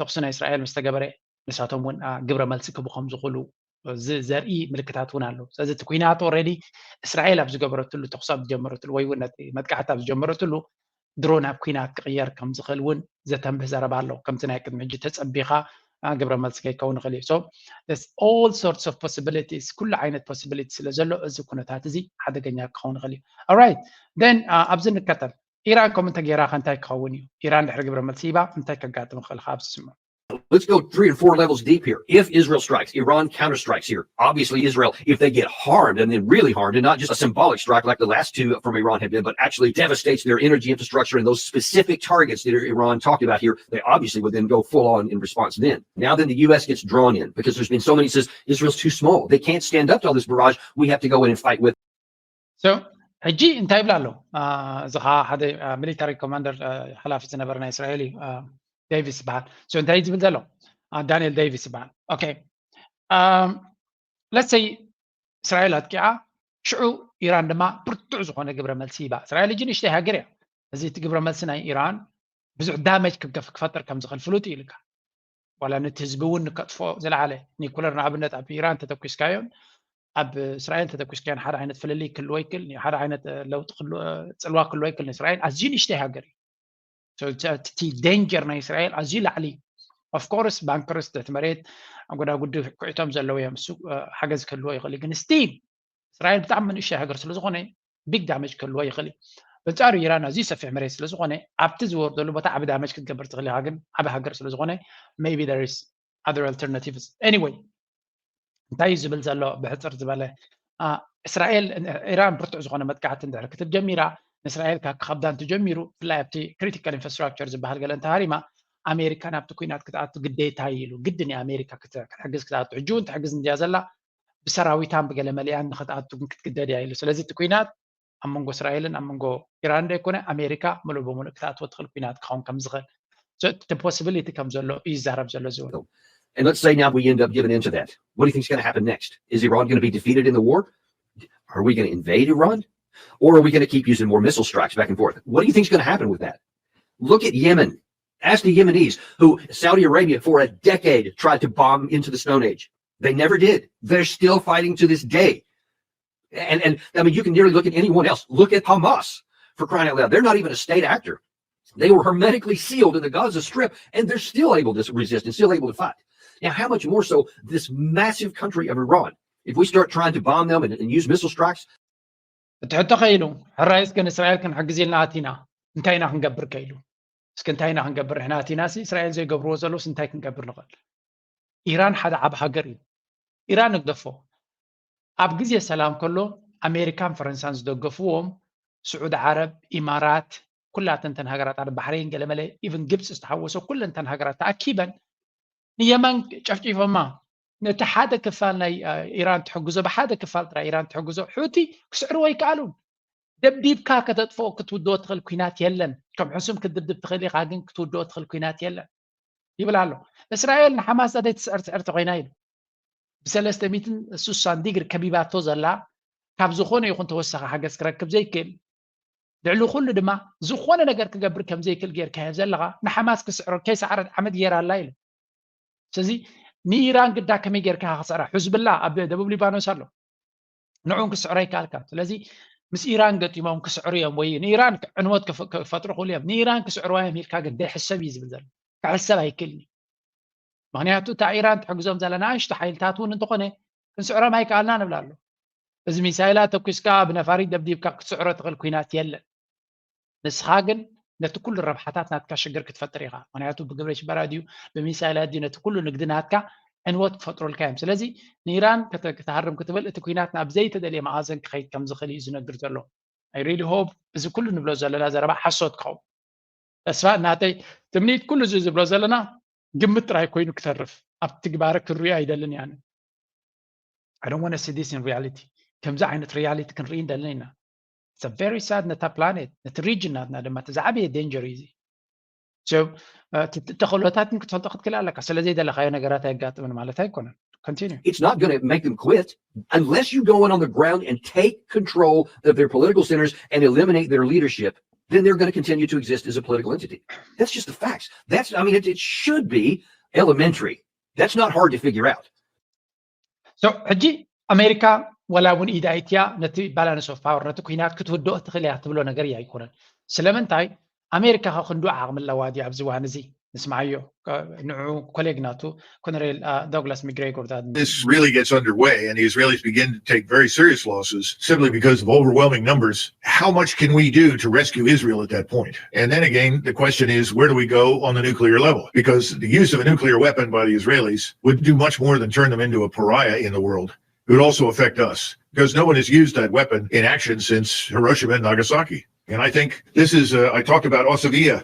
ተኩሲ ናይ እስራኤል ምስ ተገበረ ንሳቶም እውን ግብረ መልሲ ክቡ ከም ዝኽእሉ ዘርኢ ምልክታት እውን ኣለዉ። ስለዚ እቲ ኩናት ኦልሬዲ እስራኤል ኣብ ዝገበረትሉ ተኩሲ ኣብ ዝጀመረትሉ ወይ እውን ነቲ መጥቃዕቲ ኣብ ዝጀመረትሉ ድሮ ናብ ኩናት ክቕየር ከም ዝኽእል እውን ዘተንብህ ዘረባ ኣሎ። ከምቲ ናይ ቅድሚ ሕጂ ተጸቢኻ ግብረ መልሲ ከይከውን ይኽእል እዩ። So there's all sorts of possibilities፣ ኩሉ ዓይነት possibility ስለ ዘሎ እዚ ኩነታት እዚ ሓደገኛ ክኸውን ይኽእል እዩ። Alright then ኣብዚ ንከተል ኢራን ከምኡ እንተገይራ ከ እንታይ ክኸውን እዩ? ኢራን ድሕሪ ግብረ መልሲ ሂባ እንታይ ከጋጥም ይኽእል? ኣብዚ ስምዑ። Let's go three or four levels deep here. If Israel strikes, Iran counterstrikes here. Obviously, Israel, if they get harmed and then really harmed, and not just a symbolic strike like the last two from Iran have been, but actually devastates their energy infrastructure and those specific targets that Iran talked about here, they obviously would then go full on in response then. Now then the U S gets drawn in because there's been so many says Israel's too small. They can't stand up to all this barrage. We have to go in and fight with. So ሕጂ እንታይ ይብላ ኣሎ? እዚ ከዓ ሓደ ሚሊታሪ ኮማንደር ሓላፊ ዝነበረ ናይ እስራኤል እዩ። ዴቪስ ይበሃል። So እንታይ ዝብል ዘሎ? ዳንኤል ዴቪስ ይበሃል። Okay let's say እስራኤል ኣጥቂዓ ሽዑ ኢራን ድማ ብርቱዕ ዝኾነ ግብረ መልሲ ይባ። እስራኤል እጂ ንእሽተይ ሃገር እያ። እዚ እቲ ግብረ መልሲ ናይ ኢራን ብዙሕ ዳመጅ ክፈጥር ከም ዝኽእል ፍሉጥ እዩ ኢልካ ዋላ ነቲ ህዝቢ እውን ንከጥፎ ዝለዓለ ኒኩለር ንኣብነት ኣብ ኢራን ተተኩስካዮን ኣብ እስራኤል ተተኩስካዮን ሓደ ዓይነት ፍልልይ ክህልዎ ይክእል ሓደ ዓይነት ለውጢ ጽልዋ ክህልዎ ይክእል። እስራኤል ኣዝዩ ንእሽተይ ሃገር እዩ። እቲ ዴንጀር ናይ እስራኤል ኣዝዩ ላዕሊ። Of course ባንክርስ እቲ መሬት ኣጎዳጉዲ ኩዒቶም ዘለዉ እዮም። እሱ ሓገዝ ክህልዎ ይኽእል ግን ስቲል እስራኤል ብጣዕሚ ንእሽተይ ሃገር ስለዝኾነ ቢግ ዳመጅ ክህልዎ ይኽእል እዩ። በንጻሩ ኢራን ኣዝዩ ሰፊሕ መሬት ስለዝኾነ ኣብቲ ዝወርደሉ ቦታ ዓቢ ዳመጅ ክትገብር ትኽእል ኢኻ። ግን ዓቢ ሃገር ስለዝኾነ maybe there is other alternatives. Anyway እንታይ እዩ ዝብል ዘሎ ብሕፅር ዝበለ እስራኤል ኢራን ብርቱዕ ዝኾነ መጥቃዕቲ እንድሕር ክትብ ጀሚራ ንእስራኤል ካብ ክኸብዳ እንትጀሚሩ ብፍላይ ኣብቲ ክሪቲካል ኢንፍራስትራክቸር ዝበሃል ገለ እንተሃሪማ ኣሜሪካ ናብቲ ኩናት ክትኣቱ ግዴታ እዩ ኢሉ። ግድን ኣሜሪካ ክትሕግዝ ክትኣቱ ሕጂ እውን ትሕግዝ እንድያ ዘላ ብሰራዊታን ብገለ መሊኣን ንክትኣቱ ግን ክትግደድ እያ ኢሉ። ስለዚ እቲ ኩናት ኣብ መንጎ እስራኤልን ኣብ መንጎ ኢራን ዶ ኣይኮነ ኣሜሪካ ምሉእ ብምሉእ ክትኣትዎ ትኽእል ኩናት ክኸውን ከም ዝኽእል እቲ ፖሲቢሊቲ ከም ዘሎ እዩ ይዛረብ ዘሎ እዚ እውን። And let's say now we end up giving into that. What do you think is going to happen next? Is Iran going to be defeated in the war? Are we going to invade Iran? Or are we going to keep using more missile strikes back and forth? What do you think is going to happen with that? Look at Yemen. Ask the Yemenis, who Saudi Arabia for a decade tried to bomb into the Stone Age. They never did. They're still fighting to this day. And and I mean, you can nearly look at anyone else. Look at Hamas, for crying out loud. They're not even a state actor. They were hermetically sealed in the Gaza Strip, and they're still able to resist and still able to fight. Now, how much more so this massive country of Iran? If we start trying to bomb them and, and use missile strikes, እቲ ሕቶ ከ ኢሉ ሕራይ እስከ ንእስራኤል ክንሕግዝ ኢልና ኣቲና እንታይ ኢና ክንገብር ከ ኢሉ እስከ እንታይ ኢና ክንገብር ንሕና ኣቲና ሲ እስራኤል ዘይገብርዎ ዘለውስ እንታይ ክንገብር ንኽእል? ኢራን ሓደ ዓብ ሃገር እዩ። ኢራን ንግደፎ። ኣብ ግዜ ሰላም ከሎ ኣሜሪካን ፈረንሳን ዝደገፍዎም ስዑድ ዓረብ፣ ኢማራት፣ ኩላተን እተን ሃገራት ዓረብ፣ ባሕሬን፣ ገለመለ፣ ኢቭን ግብፂ ዝተሓወሶ ኩለን እተን ሃገራት ተኣኪበን ንየመን ጨፍጪፎማ። ነቲ ሓደ ክፋል ናይ ኢራን ትሕግዞ ብሓደ ክፋል ጥራይ ኢራን ትሕግዞ ሑቲ ክስዕርዎ ኣይከኣሉን። ደብዲብካ ከተጥፍኦ ክትውድኦ ትኽእል ኩናት የለን። ከም ሕሱም ክትድብድብ ትኽእል ኢኻ፣ ግን ክትውድኦ ትኽእል ኩናት የለን ይብል ኣሎ። እስራኤል ንሓማስ ዛደይ ትስዕር ትስዕር ተኮይና ኢሉ ብሰለስተ ሚእትን ሱሳን ዲግሪ ከቢባቶ ዘላ ካብ ዝኾነ ይኹን ተወሳኺ ሓገዝ ክረክብ ዘይክእል ልዕሊ ኩሉ ድማ ዝኾነ ነገር ክገብር ከም ዘይክእል ጌርካዮ ዘለኻ ንሓማስ ክስዕሮ ከይሰዓረት ዓመት ጌራ ኣላ ኢሉ። ስለዚ ንኢራን ግዳ ከመይ ጌርካ ክስዕራ? ሑዝብላ ኣብ ደቡብ ሊባኖስ ኣሎ፣ ንዑን ክስዕሮ ኣይከኣልካ። ስለዚ ምስ ኢራን ገጢሞም ክስዕሩ እዮም ወይ ንኢራን ዕንወት ክፈጥሩ ክእሉ እዮም። ንኢራን ክስዕርዋ እዮም ኢልካ ግን ደይሕሰብ እዩ ዝብል ዘሎ። ክሕሰብ ኣይክእልን እዩ። ምክንያቱ እታ ኢራን ትሕግዞም ዘላ ንኣሽቱ ሓይልታት እውን እንተኾነ ክንስዕሮም ኣይከኣልና ንብል ኣሎ። እዚ ሚሳይላት ተኩስካ ብነፋሪት ደብዲብካ ክትስዕሮ ትኽእል ኩናት የለን። ንስኻ ግን ነቲ ኩሉ ረብሓታት ናትካ ሽግር ክትፈጥር ኢኻ። ምክንያቱ ብግብረ ሽበራ ድዩ ብሚሳይላት ድዩ ነቲ ኩሉ ንግዲ ናትካ ዕንወት ክፈጥሩልካ እዮም። ስለዚ ንኢራን ክተ- ክትሃርም ክትብል እቲ ኩናት ናብ ዘይተደልየ መኣዘን ክኸይድ ከም ዝኽእል እዩ ዝነግር ዘሎ። I really hope እዚ ኩሉ ንብሎ ዘለና ዘረባ ሓሶት ክኸውን ተስፋ ናተይ ትምኒት ኩሉ እዚ ዝብሎ ዘለና ግምት ጥራይ ኮይኑ ክተርፍ ኣብ ትግባረ ክርዮ ኣይደልን ያነ I don't want to see this in reality። ከምዚ ዓይነት ሪያሊቲ ክንርኢ እንደለና ኢና። It's a very sad ነታ ፕላኔት ነቲ ሪጅን ናትና ድማ እቲ ዝዓበየ ዴንጀር እዩ እዚ። So ተኽእሎታትን ክትፈልጦ ክትክእል ኣለካ። ስለ ዘይደለካዮ ነገራት ኣየጋጥምን ማለት ኣይኮነን። Continue. It's not going to make them quit unless you go in on the ground and take control of their political centers and eliminate their leadership. Then they're going to continue to exist as a political entity. That's just the facts. That's, I mean, it, it should be elementary. That's not hard to figure out. So ሕጂ ኣሜሪካ ዋላ እውን ኢዳ ኢትያ ነቲ ባላንስ ኦፍ ፓወር ነቲ ኩናት ክትውድኦ ትኽእል እያ ትብሎ ነገር እያ ኣይኮነን። ስለምንታይ ኣሜሪካ ከ ክንዱ ዓቕሚ ኣለዋ ድያ ኣብዚ እዋን እዚ? ንስምዓዮ ንዑ ኮሌግ ናቱ ኮነሬል ዶግላስ ሚግሬጎር This really gets underway and the Israelis begin to take very serious losses simply because of overwhelming numbers. How much can we do to rescue Israel at that point? And then again, the question is, where do we go on the nuclear level? Because the use of a nuclear weapon by the Israelis would do much more than turn them into a pariah in the world. It would also affect us because no one has used that weapon in action since Hiroshima and Nagasaki. And I think this is, uh, I talked about Osavia,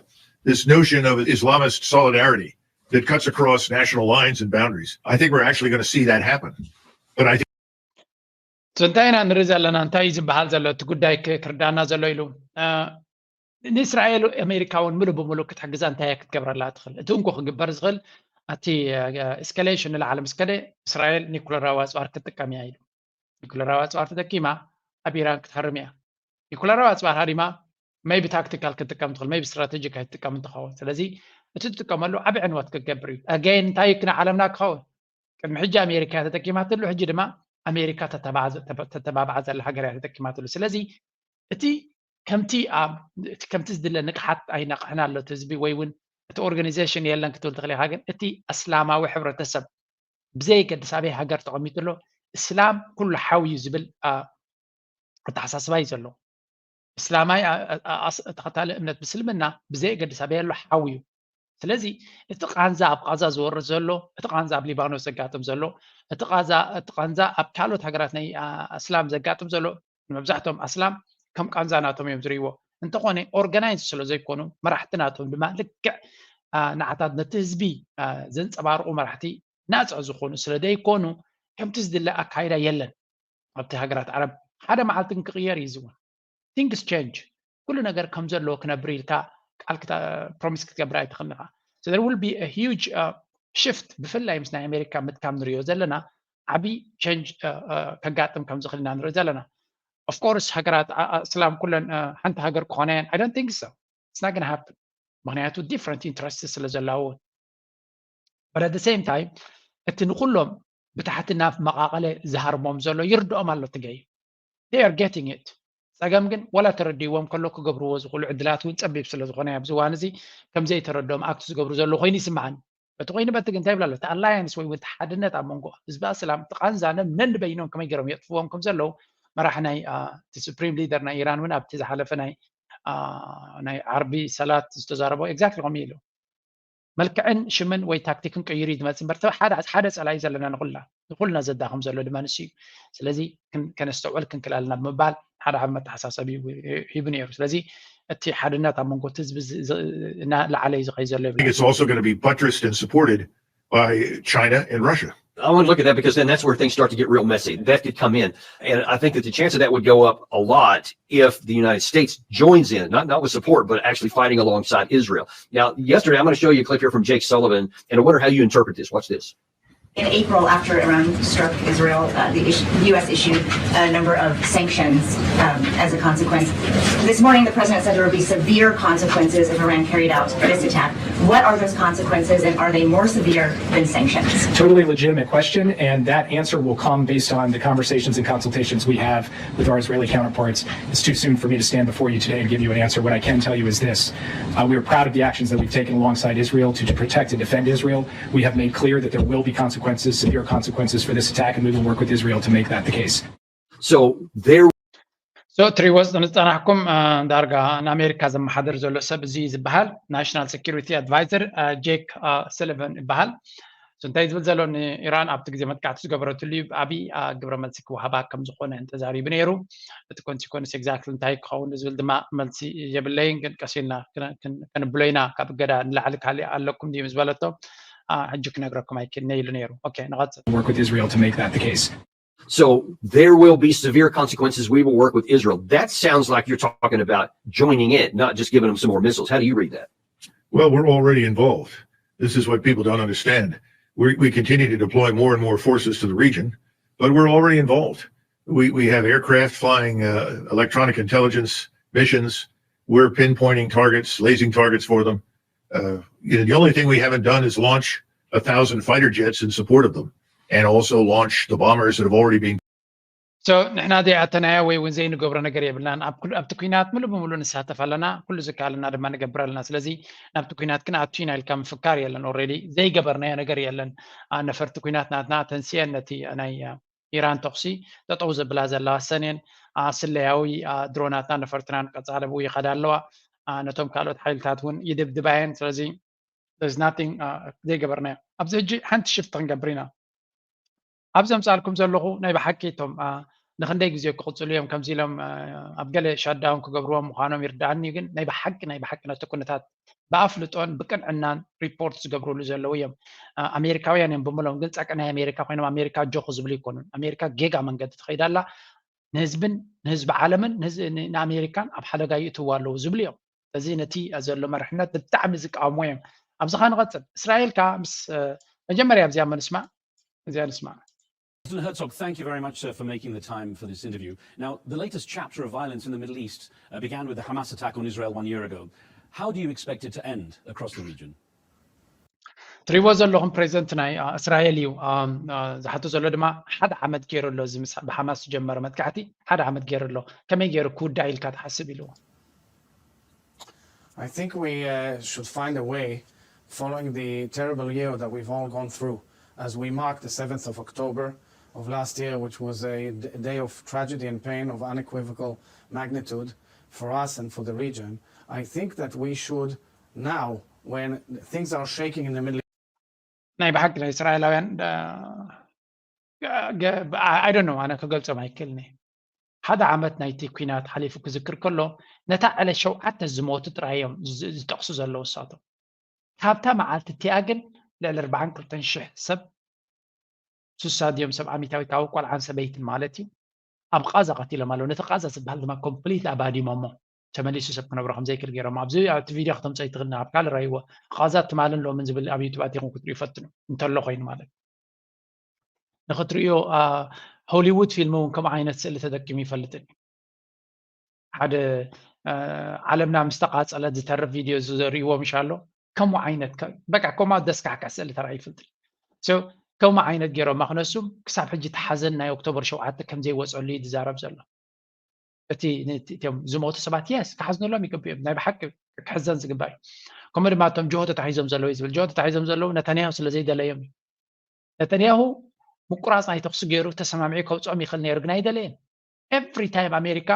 this notion of Islamist solidarity that cuts across national lines and boundaries. I think we're actually going to see that happen. But I think So እንታይ ኢና ንርኢ ዘለና? እንታይ እዩ ዝበሃል ዘሎ? እቲ ጉዳይ ክ- ክርዳና ዘሎ ኢሉ እ፣ ንእስራኤል ኣሜሪካ እውን ምሉእ ብምሉእ ክትሕግዛ እንታይ እያ ክትገብረላ ትኽእል? እቲ እንኮ ክግበር ዝኽእል ኣቲ ኤስካሌሽን ንላዕሊ ምስ ከደ እስራኤል ኒኩለራዊ ኣፅዋር ክትጥቀም እያ ኢሉ። ኒኩለራዊ ኣፅዋር ተጠቂማ ኣብ ኢራን ክትሃርም እያ። ኒኩለራዊ ኣፅዋር ሃሪማ maybe ታክቲካል ክትጥቀም ትኽእል፣ maybe ስትራቴጂክ ኣይትጥቀም እንትኸውን። ስለዚ እቲ ትጥቀመሉ ዓቢ ዕንወት ክትገብር እዩ። ኣገይን እንታይ እዩ ክነዓለምና ክኸውን? ቅድሚ ሕጂ ኣሜሪካ እያ ተጠቂማትሉ፣ ሕጂ ድማ ኣሜሪካ ተተባዕ- ተተ- ተተባብዓ ዘላ ሃገር እያ ተጠቂማትሉ። ስለዚ እቲ ከምቲ ኣብ እቲ ከምቲ ዝድለ ንቕሓት ኣይነቕሕን ኣሎ እቲ ህዝቢ ወይ እውን እቲ ኦርጋኒዜሽን የለን ክትብል ትኽእል ኢኻ። ግን እቲ ኣስላማዊ ሕብረተሰብ ብዘየገድስ ኣበይ ሃገር ተቐሚጡ ኣሎ እስላም ኩሉ ሓው እዩ ዝብል ኣ፣ ኣተሓሳስባ እዩ ዘሎ። እስላማይ ኣ- ኣ- ኣስ- ተኸታሊ እምነት ምስልምና ብዘየገድስ ኣበይ ኣሎ ሓው እዩ። ስለዚ እቲ ቃንዛ ኣብ ቃዛ ዝወርድ ዘሎ እቲ ቃንዛ ኣብ ሊባኖስ ዘጋጥም ዘሎ እቲ ቃዛ እቲ ቃንዛ ኣብ ካልኦት ሃገራት ናይ ኣ- ኣስላም ዘጋጥም ዘሎ ንመብዛሕትኦም ኣስላም ከም ቃንዛ ናቶም እዮም ዝርእይዎ። እንተኾነ ኦርጋናይዝ ስለ ዘይኮኑ መራሕቲ ናቶም ድማ ልክዕ ኣ፣ ንዓታት ነቲ ህዝቢ ኣ፣ ዘንፀባርቑ መራሕቲ ናፅዕ ዝኾኑ ስለ ዘይኮኑ ከምቲ ዝድለ ኣካይዳ የለን። ኣብቲ ሃገራት ዓረብ ሓደ መዓልቲ ግን ክቕየር እዩ ዝውን things change ኩሉ ነገር ከም ዘለዎ ክነብር ኢልካ ቃል ፕሮሚስ ክትገብር ኣይትኽእልን ኢኻ። So there will be a huge shift ብፍላይ ምስ ናይ ኣሜሪካ ምጥቃም ንሪኦ ዘለና ዓብዪ ቸንጅ ከጋጥም ከም ዝኽእል ኢና ንርኢ ዘለና። Of course ሃገራት ኣ- ኣ- እስላም ኩለን እ፣ ሓንቲ ሃገር ክኾና እየን? I don't think so. It's not gonna happen. ምክንያቱ different interest ስለ ዘለዎም። But at the same time እቲ ንኩሎም ብታሕቲ ናብ መቓቐለ ዝሃርሞም ዘሎ ይርድኦም ኣሎ ትገይ they are getting it። ጸገም ግን ዋላ ተረዲዎም ከሎ ክገብርዎ ዝኽእሉ ዕድላት እውን ጸቢብ ስለ ዝኾነ ኣብዚ እዋን እዚ ከም ዘይተረድኦም ኣክት ዝገብሩ ዘለዉ ኮይኑ ይስምዓኒ። በቲ ኮይኑ በቲ ግን እንታይ ይብላ ኣሎ? እቲ ኣላያንስ ወይ እውን እቲ ሓድነት ኣብ መንጎ ህዝቢ ኣስላም እቲ ቃንዛ ነን በይኖም ከመይ ገይሮም የጥፍዎም ከም ዘለዉ መራሕ ናይ እቲ ሱፕሪም ሊደር ናይ ኢራን እውን ኣብቲ ዝሓለፈ ናይ ናይ ዓርቢ ሰላት ዝተዛረቦ ኤግዛክትሊ ከምኡ ኢሉ። መልክዕን ሽምን ወይ ታክቲክን ቀይሩ እዩ ዝመፅእ እምበር ሓደ ጸላኢ ዘለና ንኹልና ንኹልና ዘዳኽም ዘሎ ድማ ንሱ እዩ። ስለዚ ከነስተውዕል ክንክእል ኣለና ብምባል ሓደ ዓብ መተሓሳሰቢ ሂቡ ነይሩ። ስለዚ እቲ ሓድነት ኣብ መንጎ እቲ ህዝቢ እናለዓለ እዩ ዝኸይ ዘሎ ይብል። It's also going to be buttressed and supported by China and Russia. I want to look at that because then that's where things start to get real messy. That could come in. And I think that the chance of that would go up a lot if the United States joins in, not, not with support, but actually fighting alongside Israel. Now, yesterday, I'm going to show you a clip here from Jake Sullivan, and I wonder how you interpret this. Watch this. In April, after Iran struck Israel, uh, the U S issued a number of sanctions um, as a consequence. This morning, the president said there would be severe consequences if Iran carried out this attack. What are those consequences, and are they more severe than sanctions? Totally legitimate question, and that answer will come based on the conversations and consultations we have with our Israeli counterparts. It's too soon for me to stand before you today and give you an answer. What I can tell you is this. Uh, we are proud of the actions that we've taken alongside Israel to, to protect and defend Israel. We have made clear that there will be consequences, severe consequences for this attack, and we will work with Israel to make that the case. So there so ትሪዎ ንፀናሕኩም ዳርጋ ንኣሜሪካ ዘመሓደር ዘሎ ሰብ እዚ ዝበሃል ናሽናል ሴኪሪቲ ኣድቫይዘር ጄክ ሰሊቨን ይበሃል። እንታይ ዝብል ዘሎ ንኢራን ኣብቲ ግዜ መጥቃዕቲ ዝገበረትሉ እዩ ብዓብዪ ግብረ መልሲ ክወሃባ ከም ዝኾነ ተዛሪቡ ነይሩ። እቲ ኮንሲኮንስ ኤግዛክትሊ እንታይ ክኸውን ዝብል ድማ መልሲ የብለይን፣ ግን ቀስ ኢልና ከንብሎ ኢና። ካብ እገዳ ንላዕሊ ካሊእ ኣለኩም ድዩ ምስ በለቶ ሕጂ ክነግረኩም ኣይክእልን ኢሉ ነይሩ። ኦኬ ንቐፅል። Work with Israel to make that the case. So there will be severe consequences. We will work with Israel. That sounds like you're talking about joining in, not just giving them some more missiles. How do you read that? Well, we're already involved. This is what people don't understand. We, we continue to deploy more and more forces to the region, but we're already involved. We, we have aircraft flying uh, electronic intelligence missions. We're pinpointing targets, lasing targets for them. Uh, you know, the only thing we haven't done is launch a thousand fighter jets in support of them and also launch the bombers that have already been So ንሕና ዘይኣተናዮ ወይ እውን ዘይንገብሮ ነገር የብልናን። ኣብቲ ኩናት ምሉእ ብምሉእ ንሳተፍ ኣለና፣ ኩሉ ዝከኣለና ድማ ንገብር ኣለና። ስለዚ ናብቲ ኩናት ክንኣቱ ኢና ኢልካ ምፍካር የለን። ኦልሬዲ ዘይገበርናዮ ነገር የለን። ነፈርቲ ኩናት ናትና ተንስኤን ነቲ ናይ ኢራን ተኹሲ ጠጠው ዘብላ ዘለዋ ሰኔን ስለያዊ ድሮናትና ነፈርትናን ቀፃሊ ብኡ ይኸዳ ኣለዋ። ነቶም ካልኦት ሓይልታት እውን ይድብድባየን። ስለዚ there's nothing ዘይገበርናዮ። ኣብዚ ሕጂ ሓንቲ ሽፍት ክንገብር ኢና። ኣብ ዘምፃልኩም ዘለኹ ናይ ብሓቂ እቶም ንክንደይ ግዜ ክቕፅሉ እዮም ከምዚ ኢሎም ኣብ ገለ ሻዳውን ክገብርዎም ምዃኖም ይርዳኣኒ፣ ግን ናይ ብሓቂ ናይ ብሓቂ ነቲ ኩነታት ብኣፍልጦን ብቅንዕናን ሪፖርት ዝገብርሉ ዘለዉ እዮም። ኣሜሪካውያን እዮም ብምሎም፣ ግን ጸቀ ናይ ኣሜሪካ ኮይኖም ኣሜሪካ ጆኹ ዝብሉ ይኮኑን። ኣሜሪካ ጌጋ መንገዲ ትኸይድ ኣላ፣ ንህዝብን ንህዝቢ ዓለምን ንኣሜሪካን ኣብ ሓደጋ ይእትዉ ኣለዉ ዝብሉ እዮም። ስለዚ ነቲ ዘሎ መርሕነት ብጣዕሚ ዝቃወሙ እዮም። ኣብዚ ኸ ንቐጽል። እስራኤል ከኣ ምስ መጀመርያ ኣብዚኣ መንስማዕ እዚኣ ንስማዕ። President Herzog, thank you very much, sir, for making the time for this interview. Now, the latest chapter of violence in the Middle East uh, began with the Hamas attack on Israel one year ago. How do you expect it to end across the region? ትሪእዎ ዘለኹም ፕሬዚደንት ናይ እስራኤል እዩ ዝሓቶ ዘሎ ድማ ሓደ ዓመት ገይሩ ኣሎ። እዚ ምስ ብሓማስ ዝጀመረ መጥቃዕቲ ሓደ ዓመት ገይሩ ኣሎ። ከመይ ገይሩ ክውዳእ ኢልካ ትሓስብ ኢልዎ። I think we uh, should find a way, following the terrible year that we've all gone through, as we mark the seventh of October of last year, which was a d- day of tragedy and pain of unequivocal magnitude for us and for the region. I think that we should now, when things are shaking in the Middle East, ናይ ብሓቂ ናይ እስራኤላውያን I don't know፣ ኣነ ክገልጾም ኣይክእልን። ሓደ ዓመት ናይቲ ኲናት ሓሊፉ ክዝክር ከሎ፣ ነታ ዕለት ሸውዓተ ዝሞቱ ጥራይ እዮም ዝጠቕሱ ዘለዉ እሳቶም። ካብታ መዓልቲ እቲኣ ግን ልዕሊ ኣርባዓን ክልተን ሽሕ ሰብ፣ ስሳ ድዮም ሰብዓ ሚእታዊት፣ ካብ ቆልዓን ሰበይትን ማለት እዩ፣ ኣብ ቓዛ ቀቲሎም ኣለዉ። ነቲ ቓዛ ዝበሃል ድማ ኮምፕሊት ኣባዲሞሞ፣ ተመሊሱ ሰብ ክነብሮ ከም ዘይክእል ገይሮሞ። ኣብዚ ኣብቲ ቪድዮ ክተምጽኦ ኣይትኽእልን፣ ኣብ ካልእ ረኣይዎ። ቓዛ ትማልን ሎምን ዝብል ኣብ ዩቱብ ኣቲኹም ክትሪኡ ፈትኑ፣ እንተሎ ኮይኑ ማለት እዩ። ንኽትርእዮ፣ ሆሊውድ ፊልም እውን ከምኡ ዓይነት ስእሊ ተጠቂሙ ይፈልጥን እዩ። ሓደ ዓለምና ምስ ተቓጸለት ዝተርፍ ቪድዮ ዝርእይዎ ምሽ ኣሎ። ከምኡ ዓይነት በቃ ከምኡ ደስካሕካ ስእሊ ተራእዩ ይፈልጥን። ከምኡ ዓይነት ገይሮማ ክነሱ ክሳብ ሕጂ ተሓዘን ናይ ኦክቶበር ሸውዓተ ከም ዘይወፀሉ እዩ ዝዛረብ ዘሎ። እቲ እቶም ዝሞቱ ሰባት የስ ክሓዝነሎም ይግብኦም ናይ ብሓቂ ክሕዘን ዝግባእ እዩ። ከምኡ ድማ እቶም ጅሆ ተታሒዞም ዘለዉ እዩ ዝብል ጅሆ ተታሒዞም ዘለዉ ነታንያሁ ስለ ዘይደለዮም እዩ። ነታንያሁ ምቁራፅ ናይ ተኽሲ ገይሩ ተሰማሚዑ ከውፅኦም ይኽእል ነይሩ ግን ኣይደለየን። ኤቭሪ ታይም ኣሜሪካ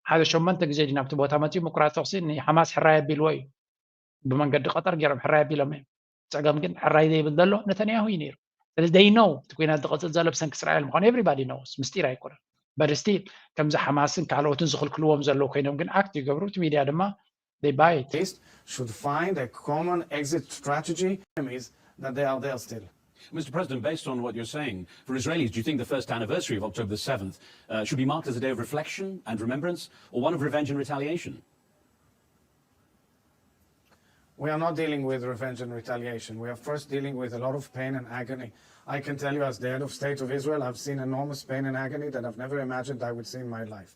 ሓደ ሸመንተ ግዜ ድዩ ናብቲ ቦታ መፅኡ ምቁራፅ ተኽሲ ንሓማስ ሕራይ ኣቢልዎ እዩ። ብመንገዲ ቀጠር ገይሮም ሕራይ ኣቢሎም እዮም። ፀገም ግን ሕራይ ዘይብል ዘሎ ነተንያሁ እዩ ነይሩ። ስለዚ they know እቲ ኩናት ዝቐፅል ዘሎ ብሰንኪ እስራኤል ምዃኑ everybody knows ምስጢር ኣይኮነን። But still ከምዚ ሓማስን ካልኦትን ዝኽልክልዎም ዘለዉ ኮይኖም ግን ኣክት ይገብሩ እቲ ሚድያ ድማ they buy it። East should find a common exit strategy is that they are there still. Mister President, based on what you're saying, for Israelis, do you think the first anniversary of October the seventh uh, should be marked as a day of reflection and remembrance or one of revenge and retaliation? We are not dealing with revenge and retaliation. We are first dealing with a lot of pain and agony. I can tell you, as the head of state of Israel, I've seen enormous pain and agony that I've never imagined I would see in my life.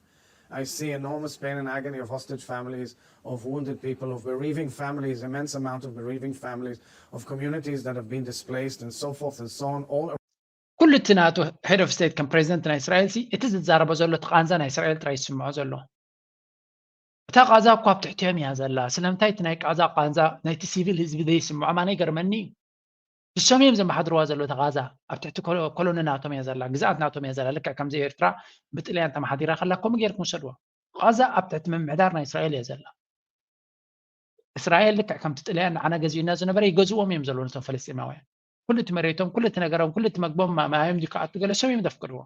I see enormous pain and agony of hostage families, of wounded people, of bereaving families, immense amount of bereaving families, of communities that have been displaced, and so forth and so on. All ኩሉ እቲ ናቱ head of state ከም president ናይ እስራኤል ሲ እቲ ዝዛረቦ ዘሎ እቲ ቃንዛ ናይ እስራኤል ጥራይ ይስምዖ ዘሎ። እታ ቃዛ እኳ ኣብ ትሕቲኦም እያ ዘላ። ስለምንታይ እቲ ናይ ቃዛ ቃንዛ ናይቲ ሲቪል ህዝቢ ዘይስምዖም ኣነ ይገርመኒ እዩ። ንሶም እዮም ዘመሓድርዋ ዘሎ እታ ቃዛ ኣብ ትሕቲ ኮሎኒ ናቶም እያ ዘላ፣ ግዝኣት ናቶም እያ ዘላ። ልክዕ ከምዚ ኤርትራ ብጥልያን ተመሓዲራ ከላ ከምኡ ጌርኩም ውሰድዋ። ቃዛ ኣብ ትሕቲ ምምሕዳር ናይ እስራኤል እያ ዘላ። እስራኤል ልክዕ ከምቲ ጥልያን ንዓና ገዚኡና ዝነበረ ይገዝእዎም እዮም ዘለዉ ነቶም ፈለስጢናውያን። ኩሉ እቲ መሬቶም፣ ኩሉ እቲ ነገሮም፣ ኩሉ እቲ መግቦም ማዮም ድዩ ክኣቱ ገለ ሰብ እዮም ዘፍቅድዎ።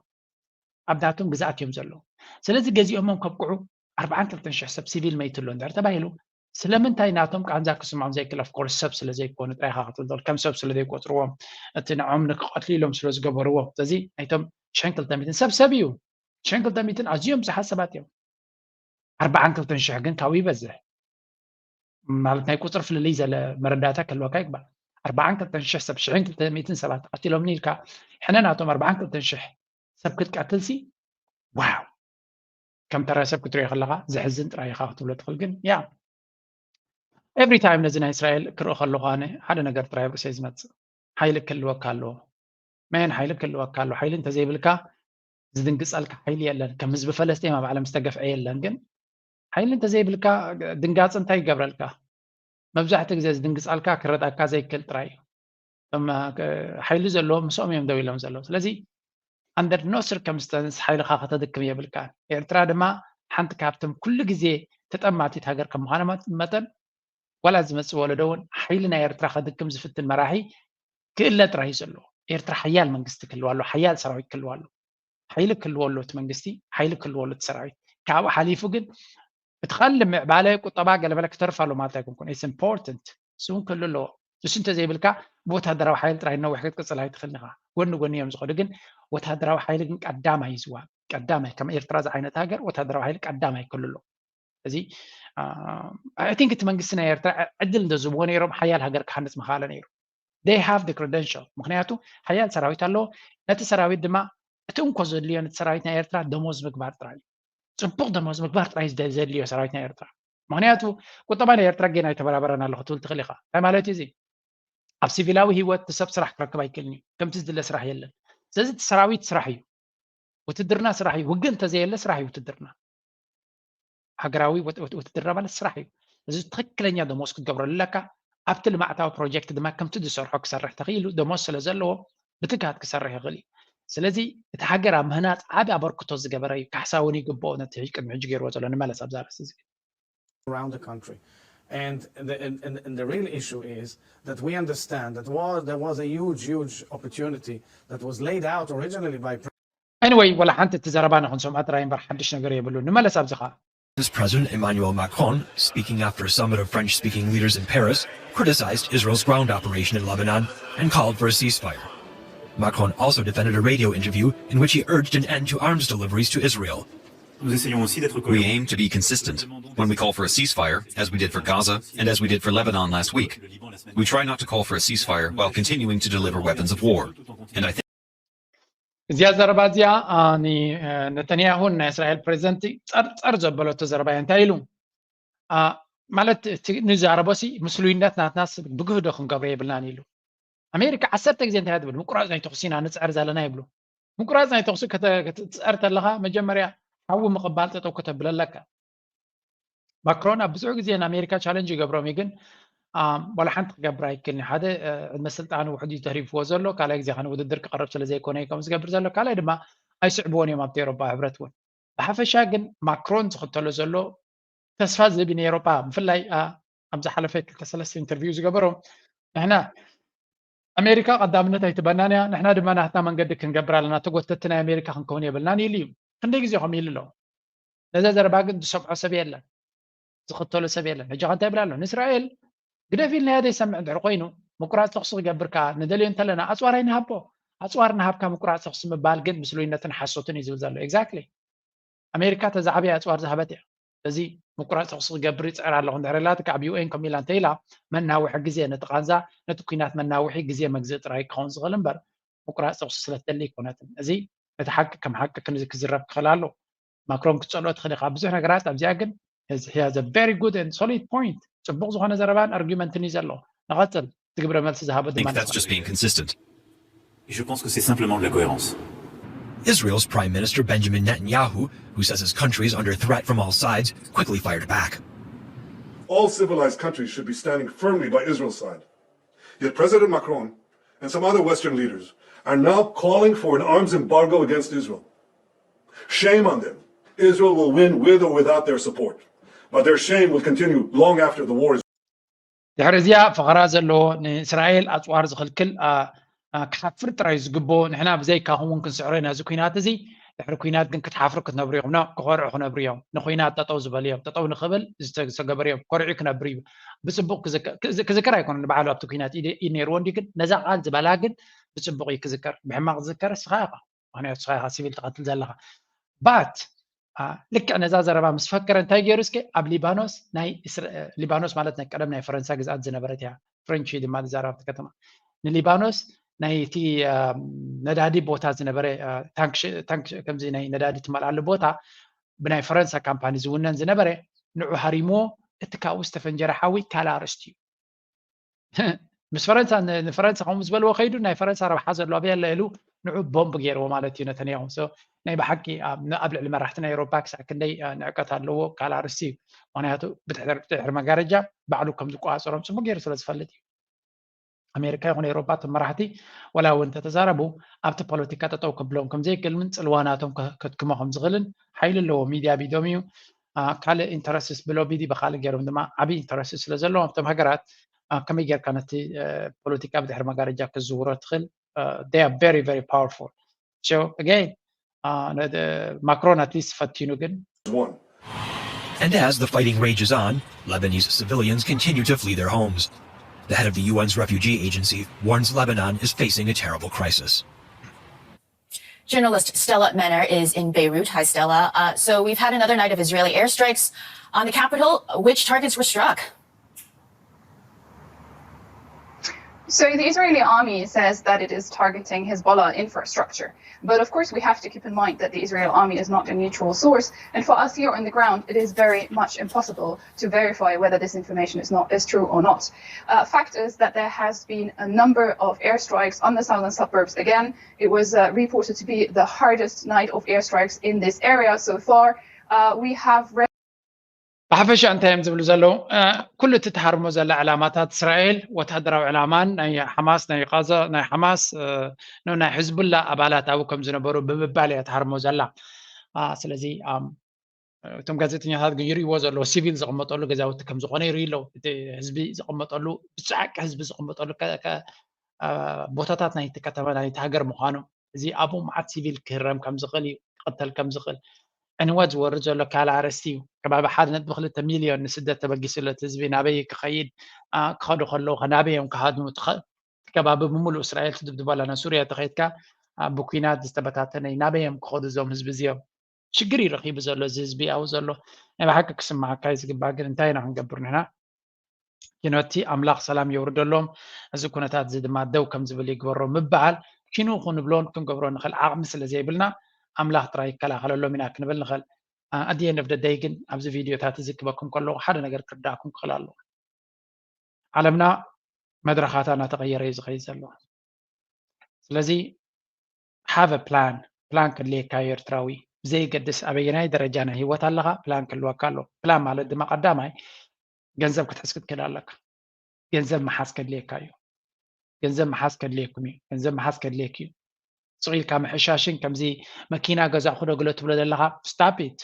ኣብ ናቶም ግዝኣት እዮም ዘለዉ። ስለዚ ገዚኦሞም ከብቅዑ ኣርባዓን ክልተን ሽሕ ሰብ ሲቪል መይቱ ኣሎ እንድሕር ተባሂሉ ስለምንታይ ናቶም ቃንዛ ክስምዖም ዘይክእል? Of course ሰብ ስለ ዘይኮኑ ጥራይ ኢኻ ክትብል ትኽእል። ከም ሰብ ስለ ዘይቆጽርዎም እቲ ንዖም ንክቐትሉ ኢሎም ስለ ዝገበርዎ። ስለዚ ናይቶም ሽሕን ክልተ ሚእትን ሰብ ሰብ እዩ። ሽሕን ክልተ ሚእትን ኣዝዮም ብዙሓት ሰባት እዮም። ኣርባዓን ክልተን ሽሕ ግን ካብኡ ይበዝሕ ማለት ናይ ቁፅሪ ፍልልይ ዘለ መረዳእታ ክህልወካ ይግባእ። ኣርባዓን ክልተን ሽሕ ሰብ ሽሕን ክልተ ሚእትን ሰባት ቀቲሎምኒ ኢልካ ሕነ ናቶም ኣርባዓን ክልተን ሽሕ ሰብ ክትቀትል ሲ ዋው ከም ተራ ሰብ ክትሪኦ ከለካ ዘሕዝን ጥራይ ኢካ ክትብሎ ትክእል ግን ያ every time ነዚ ናይ እስራኤል ክርኢ ከለኩ ኣነ ሓደ ነገር ጥራይ ኣብ ርእሰይ ዝመፅእ ሓይሊ ክህልወካ ኣለዎ man ሓይሊ ክህልወካ ኣለዎ ሓይሊ እንተዘይብልካ ዝድንግፀልካ ሓይሊ የለን ከም ህዝቢ ፈለስጢን ኣብ ዓለም ዝተገፍዐ የለን ግን ሓይሊ እንተዘይብልካ ድንጋፂ እንታይ ይገብረልካ መብዛሕትኡ ግዜ ዝድንግፀልካ ክረድኣካ ዘይክእል ጥራይ እዩ ሓይሊ ዘለዎም ምስኦም እዮም ደው ኢሎም ዘለዉ ስለዚ under no circumstance ሓይልኻ ከተድክም የብልካን ኤርትራ ድማ ሓንቲ ካብቶም ኩሉ ግዜ ተጠማቲት ሃገር ከም ምዃና መጠን ዋላ ዝመፅእ ወለዶ እውን ሓይሊ ናይ ኤርትራ ከድክም ዝፍትን መራሒ ክእለ ጥራይ እዩ ዘለዎ ኤርትራ ሓያል መንግስቲ ክህልዋ ኣሎ ሓያል ሰራዊት ክህልዋ ኣሎ ሓይሊ ክህልዎ ኣሎ እቲ መንግስቲ ሓይሊ ክህልዎ ኣሎ እቲ ሰራዊት ካብኡ ሓሊፉ ግን እቲ ካልእ ምዕባለ ቁጠባ ገለበለ ክተርፍ ኣሎ ማለት ኣይኮንኩን it's important ንሱ እውን ክህሉ ኣለዎ ንሱ እንተዘይብልካ ብወታደራዊ ሓይሊ ጥራይ ነዊሕ ክትቅፅል ኣይትኽእል ኢኻ ጎኒ ጎኒ እዮም ዝኸዱ ግን ወታደራዊ ሓይሊ ግን ቀዳማይ እዩ ዝዋሃብ ቀዳማይ ከም ኤርትራ ዝዓይነት ሃገር ወታደራዊ ሓይሊ ቀዳማይ ክህሉ ኣለዎ እዚ I think እቲ መንግስቲ ናይ ኤርትራ ዕድል እንተዝህብዎ ነይሮም ሓያል ሃገር ክሃንፅ ምኽኣለ ነይሩ they have the credential ምክንያቱ ሓያል ሰራዊት ኣለዎ ነቲ ሰራዊት ድማ እቲ እንኮ ዘድልዮ ነቲ ሰራዊት ናይ ኤርትራ ደሞዝ ምግባር ጥራይ እዩ ፅቡቅ ደሞዝ ምግባር ጥራይ ዘድልዮ ሰራዊት ናይ ኤርትራ ምክንያቱ ቁጠባ ናይ ኤርትራ ጌና ይተበራበረና ኣለኹ ትብል ትኽእል ኢኻ እንታይ ማለት እዩ እዚ ኣብ ሲቪላዊ ህይወት ሰብ ስራሕ ክረክብ ኣይክእልን እዩ ከምቲ ዝድለ ስራሕ የለን ስለዚ እቲ ሰራዊት ስራሕ እዩ ውትድርና ስራሕ እዩ ውግእ እንተዘየለ ስራሕ እዩ ውትድርና ሃገራዊ ውትድርና ማለት ስራሕ እዩ እዚ ትክክለኛ ደሞዝ ክትገብረሉ ኣለካ ኣብቲ ልማዕታዊ ፕሮጀክት ድማ ከምቲ ዝሰርሖ ክሰርሕ ተኽኢሉ ደሞዝ ስለ ዘለዎ ብትግሃት ክሰርሕ ይኽእል እዩ ስለዚ እቲ ሃገር ኣብ ምህናፅ ዓብ ኣበርክቶ ዝገበረ እዩ ካሕሳ እውን ይግብኦ ነቲ ቅድሚ ሕጂ ገይርዎ ዘሎ ንመለስ ኣብዛ ርእሲ እዚ around the country. And the, and, and the real issue is that we understand that was, there was a huge, huge opportunity that was laid out originally by Anyway, ወላ ሓንቲ እቲ ዘረባ ንክንሰምዖ ጥራይ እምበር ሓድሽ ነገር የብሉ። ንመለስ ኣብዚ ኸኣ። French President Emmanuel Macron, speaking after a summit of French speaking leaders in Paris, criticized Israel's ground operation in Lebanon and called for a ceasefire. Macron also defended a radio interview in which he urged an end to arms deliveries to Israel. Nous essayons aussi d'être We aim to be consistent when we call for a ceasefire, as we did for Gaza and as we did for Lebanon last week. We try not to call for a ceasefire while continuing to deliver weapons of war. And I think እዚኣ ዘረባ እዚኣ ነተንያሁን ናይ እስራኤል ፕሬዚደንት ጸርጸር ዘበለቶ ዘረባ እያ እንታይ ኢሉ ማለት እቲ ንዛረቦ ሲ ምስሉይነት ናትና ብግህዶ ክንገብሮ የብልናን ኢሉ ኣሜሪካ ዓሰርተ ግዜ እንታይ ትብል ምቁራፅ ናይ ተኩሲ ኢና ንፅዕር ዘለና ይብሉ ምቁራፅ ናይ ተኩሲ ክትፅዕር ተለካ መጀመርያ ሓዊ ምቕባል ጠጠው ከተብለለካ። ማክሮን ኣብ ብዙሕ ግዜ ንኣሜሪካ ቻለንጅ ይገብሮም እዩ፣ ግን ዋላ ሓንቲ ክገብር ኣይክልን። ሓደ ዕድመ ስልጣን ውሕድ እዩ ተሪፍዎ ዘሎ፣ ካልኣይ ግዜ ከነ ውድድር ክቐርብ ስለ ዘይኮነ እዩ ከምኡ ዝገብር ዘሎ። ካልኣይ ድማ ኣይስዕብዎን እዮም ኣብቲ ኤሮፓ ሕብረት እውን። ብሓፈሻ ግን ማክሮን ዝኽተሎ ዘሎ ተስፋ ዝህብ እዩ ንኤሮፓ። ብፍላይ ኣብ ዝሓለፈ ክልተ ሰለስተ ኢንተርቪው ዝገበሮ፣ ንሕና ኣሜሪካ ቀዳምነት ኣይትበናን እያ፣ ንሕና ድማ ናትና መንገዲ ክንገብር ኣለና፣ ተጎተቲ ናይ ኣሜሪካ ክንከውን የብልናን ኢሉ እዩ። ክንደይ ግዜ ከምኡ ኢሉ ኣሎ። ነዛ ዘረባ ግን ዝሰምዖ ሰብ የለን፣ ዝኽተሎ ሰብ የለን። ሕጂ ከ እንታይ ይብል ኣሎ? ንእስራኤል ግደፍ ኢልናዮ ዘይሰምዕ እንድሕር ኮይኑ፣ ምቁራፅ ተኹሲ ክገብር ከኣ ንደልዮ እንተለና ኣፅዋር ኣይንሃቦ። ኣፅዋር ንሃብካ ምቁራፅ ተኹሲ ምባል ግን ምስሉይነትን ሓሶትን እዩ ዝብል ዘሎ። ኤግዛክትሊ። ኣሜሪካ ተዛዕብያ ኣፅዋር ዝሃበት እያ። እዚ ምቁራፅ ተኹሲ ክገብር ይፅዕር ኣለኹ እንድሕር ኢላትካ ኣብ ዩ ኤን ከም ኢላ እንተ ኢላ መናውሒ ግዜ ነቲ ቃንዛ ነቲ ኩናት መናውሒ ግዜ መግዝኢ ጥራይ ክኸውን ዝኽእል እምበር ምቁራፅ ተኹሲ ስለ ትደሊ ኣይኮነትን። እዚ ነቲ ሓቂ ከም ሓቂ ክን- ክዝረብ ክኽእል ኣሎ። ማክሮን ክትፀልኦ ትኽእል ኢኻ ብዙሕ ነገራት ኣብዚኣ ግን he has a very good and solid point ጽቡቕ ዝኾነ ዘረባን ኣርጊመንትን እዩ ዘሎ። ንቐፅል እቲ ግብረ መልሲ ዝሃበ I think ድማ that's just being consistent. Et je pense que c'est simplement de la cohérence. Israel's Prime Minister Benjamin Netanyahu, who says his country is under threat from all sides, quickly fired back. All civilized countries should be standing firmly by Israel's side. Yet President Macron and some other Western leaders are now calling for an arms embargo against Israel. Shame on them. Israel will win with or without their support. But their shame will continue long after the war is ድሕሪ እዚኣ ፈኸራ ዘለዎ ንእስራኤል ኣፅዋር ዝኽልክል ክሓፍር ጥራይ ዝግብኦ ንሕና ብዘይካኹም እውን ክንስዕሮ ኢና እዚ ኩናት እዚ። ድሕሪ ኩናት ግን ክትሓፍሩ ክትነብሩ ኢኹም። ክኾርዑ ክነብሩ እዮም። ንኩናት ጠጠው ዝበሉ እዮም። ጠጠው ንኽብል ዝተገበሩ እዮም። ኮርዑ ክነብር እዩ። ብፅቡቅ ክዝከር ኣይኮነ ንባዕሉ ኣብቲ ኩናት ኢድ ነይርዎ እንዲ ግን ነዛ ቃል ዝበላ ግን ብፅቡቅ እዩ ክዝከር። ብሕማቅ ዝዝከር እስኻ ኢኻ። ምክንያቱ እስኻ ኢኻ ሲቪል ትቐትል ዘለኻ። ባት ልክዕ ነዛ ዘረባ ምስ ፈከረ እንታይ ገይሩ እስከ ኣብ ሊባኖስ ናይ ሊባኖስ ማለት ናይ ቀደም ናይ ፈረንሳ ግዝኣት ዝነበረት እያ። ፍሬንች ድማ ዝዛረብ ኣብቲ ከተማ ንሊባኖስ ናይቲ ነዳዲ ቦታ ዝነበረ ታንክ ከምዚ ናይ ነዳዲ ትመልኣሉ ቦታ ብናይ ፈረንሳ ካምፓኒ ዝውነን ዝነበረ ንዑ ሃሪምዎ እቲ ካብኡ ዝተፈንጀረ ሓዊ ካልእ ኣርእስቲ እዩ። ምስ ፈረንሳ ንፈረንሳ ከምኡ ዝበልዎ ከይዱ ናይ ፈረንሳ ረብሓ ዘለዎ ኣበይ ኣለ ኢሉ ንዑ ቦምብ ገይርዎ ማለት እዩ ነተንያሁ። ናይ ብሓቂ ኣብ ልዕሊ መራሕቲ ናይ ኤሮፓ ክሳዕ ክንደይ ንዕቀት ኣለዎ ካልእ ኣርእስቲ እዩ። ምክንያቱ ብድሕሪ መጋረጃ ባዕሉ ከም ዝቆፃፀሮም ፅቡቅ ገይሩ ስለ ዝፈልጥ እዩ። ኣሜሪካ ይኹን ኤሮፓ እቶም መራሕቲ ወላ እውን እንተተዛረቡ ኣብቲ ፖለቲካ ጠጠው ከብሎም ከምዘይክእል ምን ፅልዋ ናቶም ከትክሞ ከምዝኽእልን ሓይሊ ኣለዎ። ሚድያ ቢዶም እዩ ካልእ ኢንተረስትስ ብሎቢ ዲ ብካልእ ገይሮም ድማ ዓብዪ ኢንተረስትስ ስለ ዘለዎም ኣብቶም ሃገራት ከመይ ጌርካ ነቲ ፖለቲካ ብድሕሪ መጋረጃ ክትዝውሮ ትኽእል። They are very very powerful. So again ማክሮን at least ፈቲኑ ግን one. And as the fighting rages on, Lebanese civilians continue to flee their homes. The head of the U N's refugee agency warns Lebanon is facing a terrible crisis. Journalist Stella Menner is in Beirut. Hi, Stella. Uh, so we've had another night of Israeli airstrikes on the capital. Which targets were struck? So the Israeli army says that it is targeting Hezbollah infrastructure. But of course, we have to keep in mind that the Israel army is not a neutral source. And for us here on the ground, it is very much impossible to verify whether this information is not is true or not. Uh, fact is that there has been a number of airstrikes on the southern suburbs. Again, it was uh, reported to be the hardest night of airstrikes in this area so far. Uh, we have read ብሓፈሻ እንታይ እዮም ዝብሉ ዘለዉ? ኩሉ እቲ ትሃርሞ ዘላ ዕላማታት እስራኤል ወታደራዊ ዕላማን ናይ ሓማስ ናይ ቃዛ ናይ ሓማስ ኖ ናይ ሕዝቡላ ኣባላት ኣብኡ ከም ዝነበሩ ብምባል እያ ትሃርሞ ዘላ። ስለዚ እቶም ጋዜጠኛታት ግን ይርእይዎ ዘለዉ ሲቪል ዝቕመጠሉ ገዛውቲ ከም ዝኾነ ይርእዩ ኣለዉ። እቲ ህዝቢ ዝቕመጠሉ ብጻዕቂ ህዝቢ ዝቕመጠሉ ቦታታት ናይቲ ከተማ ናይቲ ሃገር ምዃኑ እዚ ኣብኡ መዓት ሲቪል ክህረም ከም ዝኽእል እዩ ክቕተል ከም ዝኽእል ዕንወት ዝወርድ ዘሎ ካልእ ኣርእስቲ እዩ። ከባቢ ሓደ ነጥቢ ክልተ ሚልዮን ንስደት ተበጊሱ ኣሎ እቲ ህዝቢ ናበይ ክኸይድ ክኸዱ ከለዉ ናበይ እዮም ክሃድሙ እቲ ከባቢ ብምሉእ እስራኤል ትድብድቦ ኣላ ናብ ሱርያ ተኸይድካ ብኩናት ዝተበታተነ እዩ ናበይ እዮም ክኸዱ እዞም ህዝቢ እዚኦም ሽግር እዩ ረኺቡ ዘሎ እዚ ህዝቢ ኣብኡ ዘሎ ናይ ብሓቂ ክስማዓካ እዩ ዝግባእ ግን እንታይ ኢና ክንገብር ንሕና ኪኖቲ ኣምላኽ ሰላም የውርደሎም እዚ ኩነታት እዚ ድማ ደው ከም ዝብል ይግበሮ ምበሃል ኪኑ ክንብሎን ክንገብሮ ንኽእል ዓቕሚ ስለ ዘይብልና ኣምላኽ ጥራይ ይከላኸለሎም ኢና ክንብል ንኽእል ኣዲየን ኦፍ ደደይ ግን ኣብዚ ቪድዮታት እዚ ክበኩም ከለኹ ሓደ ነገር ክርዳእኩም ክኽእል ኣለዎ ዓለምና መድረኻታ እናተቐየረ እዩ ዝኸይድ ዘሎ ስለዚ have plan plan ከድልየካ ኤርትራዊ ዘይገድስ ኣበየናይ ደረጃ ናይ ህይወት ኣለኻ፣ ፕላን ክህልወካ ኣለዎ። ፕላን ማለት ድማ ቀዳማይ ገንዘብ ክትሕዝ ክትክእል ኣለካ። ገንዘብ ምሓዝ ከድልየካ እዩ። ገንዘብ ምሓዝ ከድልየኩም እዩ። ገንዘብ ምሓዝ ከድልየክ እዩ። ስቕ ኢልካ ምሕሻሽን ከምዚ መኪና ገዛእኹ ዶ ግለ ትብሎ ዘለኻ፣ ስታፕ ኢት።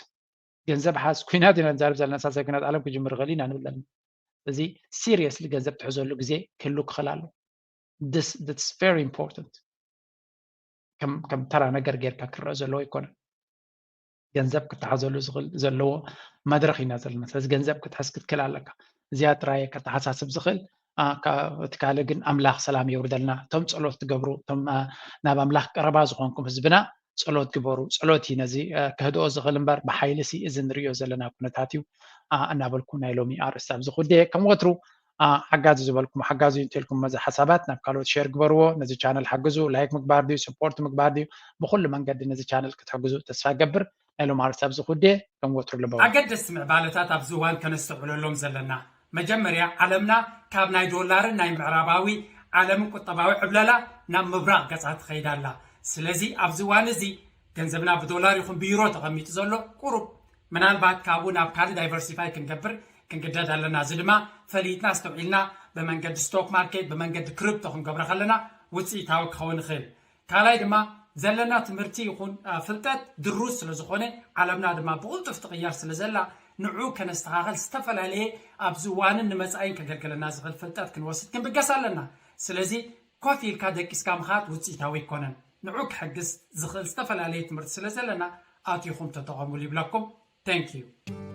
ገንዘብ ሓዝ። ኩናት ኢና ንዛረብ ዘለና፣ ሳልሳይ ኩናት ዓለም ክጅምር ይኽእል ኢና ንብል ኣለና። እዚ ሲሪየስሊ ገንዘብ ትሕዘሉ ግዜ ክህሉ ክኽእል ኣሎ። This, that's very important። ከም ከም ተራ ነገር ጌርካ ክረአ ዘለዎ ኣይኮነን። ገንዘብ ክተሓዘሉ ዝኽእል ዘለዎ መድረኽ ኢና ዘለና። ስለዚ ገንዘብ ክትሕዝ ክትክእል ኣለካ። እዚኣ ጥራይ ከተሓሳስብ ዝኽእል። አ፣ ካ- እቲ ካልእ ግን ኣምላኽ ሰላም የውርደልና። እቶም ጸሎት ትገብሩ፣ እቶም አ፣ ናብ ኣምላኽ ቀረባ ዝኾንኩም ህዝብና ጸሎት ግበሩ። ጸሎት እዩ ነዚ አ፣ ከህድኦ ዝኽእል እምበር ብሓይሊ ሲ እዚ ንሪኦ ዘለና ኩነታት እዩ አ፣ እናበልኩ ናይ ሎሚ ኣርእስቲ ኣብዚ ኩዴ ከም ወትሩ አ፣ ሓጋዚ ዝበልኩም ሓጋዚ እዩ እንተልኩም መዚ ሓሳባት ናብ ካልኦት ሼር ግበርዎ። ነዚ ቻነል ሓግዙ። ላይክ ምግባር ድዩ፣ ሰፖርት ምግባር ድዩ፣ ብኩሉ መንገዲ ነዚ ቻነል ክትሕግዙ ተስፋ ገብር። ናይ ሎም ኣርእስቲ ኣብዚ ኩዴ ከም ወትሩ ልበው። ኣገደስቲ ምዕባለታት ኣብዚ እዋን ከነስተውዕለሎም ዘለና፣ መጀመርያ ዓለምና ካብ ናይ ዶላርን ናይ ምዕራባዊ ዓለምን ቁጠባዊ ዕብለላ ናብ ምብራቕ ገጻ ትኸይድ ኣላ። ስለዚ ኣብዚ እዋን እዚ ገንዘብና ብዶላር ይኹን ብዩሮ ተቐሚጡ ዘሎ ቁሩብ፣ ምናልባት ካብኡ ናብ ካልእ ዳይቨርሲፋይ ክንገብር ክንግደድ ኣለና። እዚ ድማ ፈሊጥና ኣስተውዒልና ብመንገዲ ስቶክ ማርኬት፣ ብመንገዲ ክሪፕቶ ክንገብሮ ከለና ውፅኢታዊ ክኸውን ይኽእል። ካልኣይ ድማ ዘለና ትምህርቲ ይኹን አ፣ ፍልጠት ድሩዝ ስለ ዝኾነ ዓለምና ድማ ብቕልጡፍ ትቕየር ስለ ዘላ ንዑ ከነስተኻኸል ዝተፈላለየ ኣብዚ እዋንን ንመጻኢን ከገልግለና ዝኽእል ፍልጠት ክንወስድ ክንብገስ ኣለና። ስለዚ ኮፍ ኢልካ ደቂስካ ምኻድ ውፅኢታዊ ኣይኮነን። ንዑ ክሕግዝ ዝኽእል ዝተፈላለየ ትምህርቲ ስለ ዘለና ኣቲኹም ተጠቐሙሉ ይብለኩም። Thank you።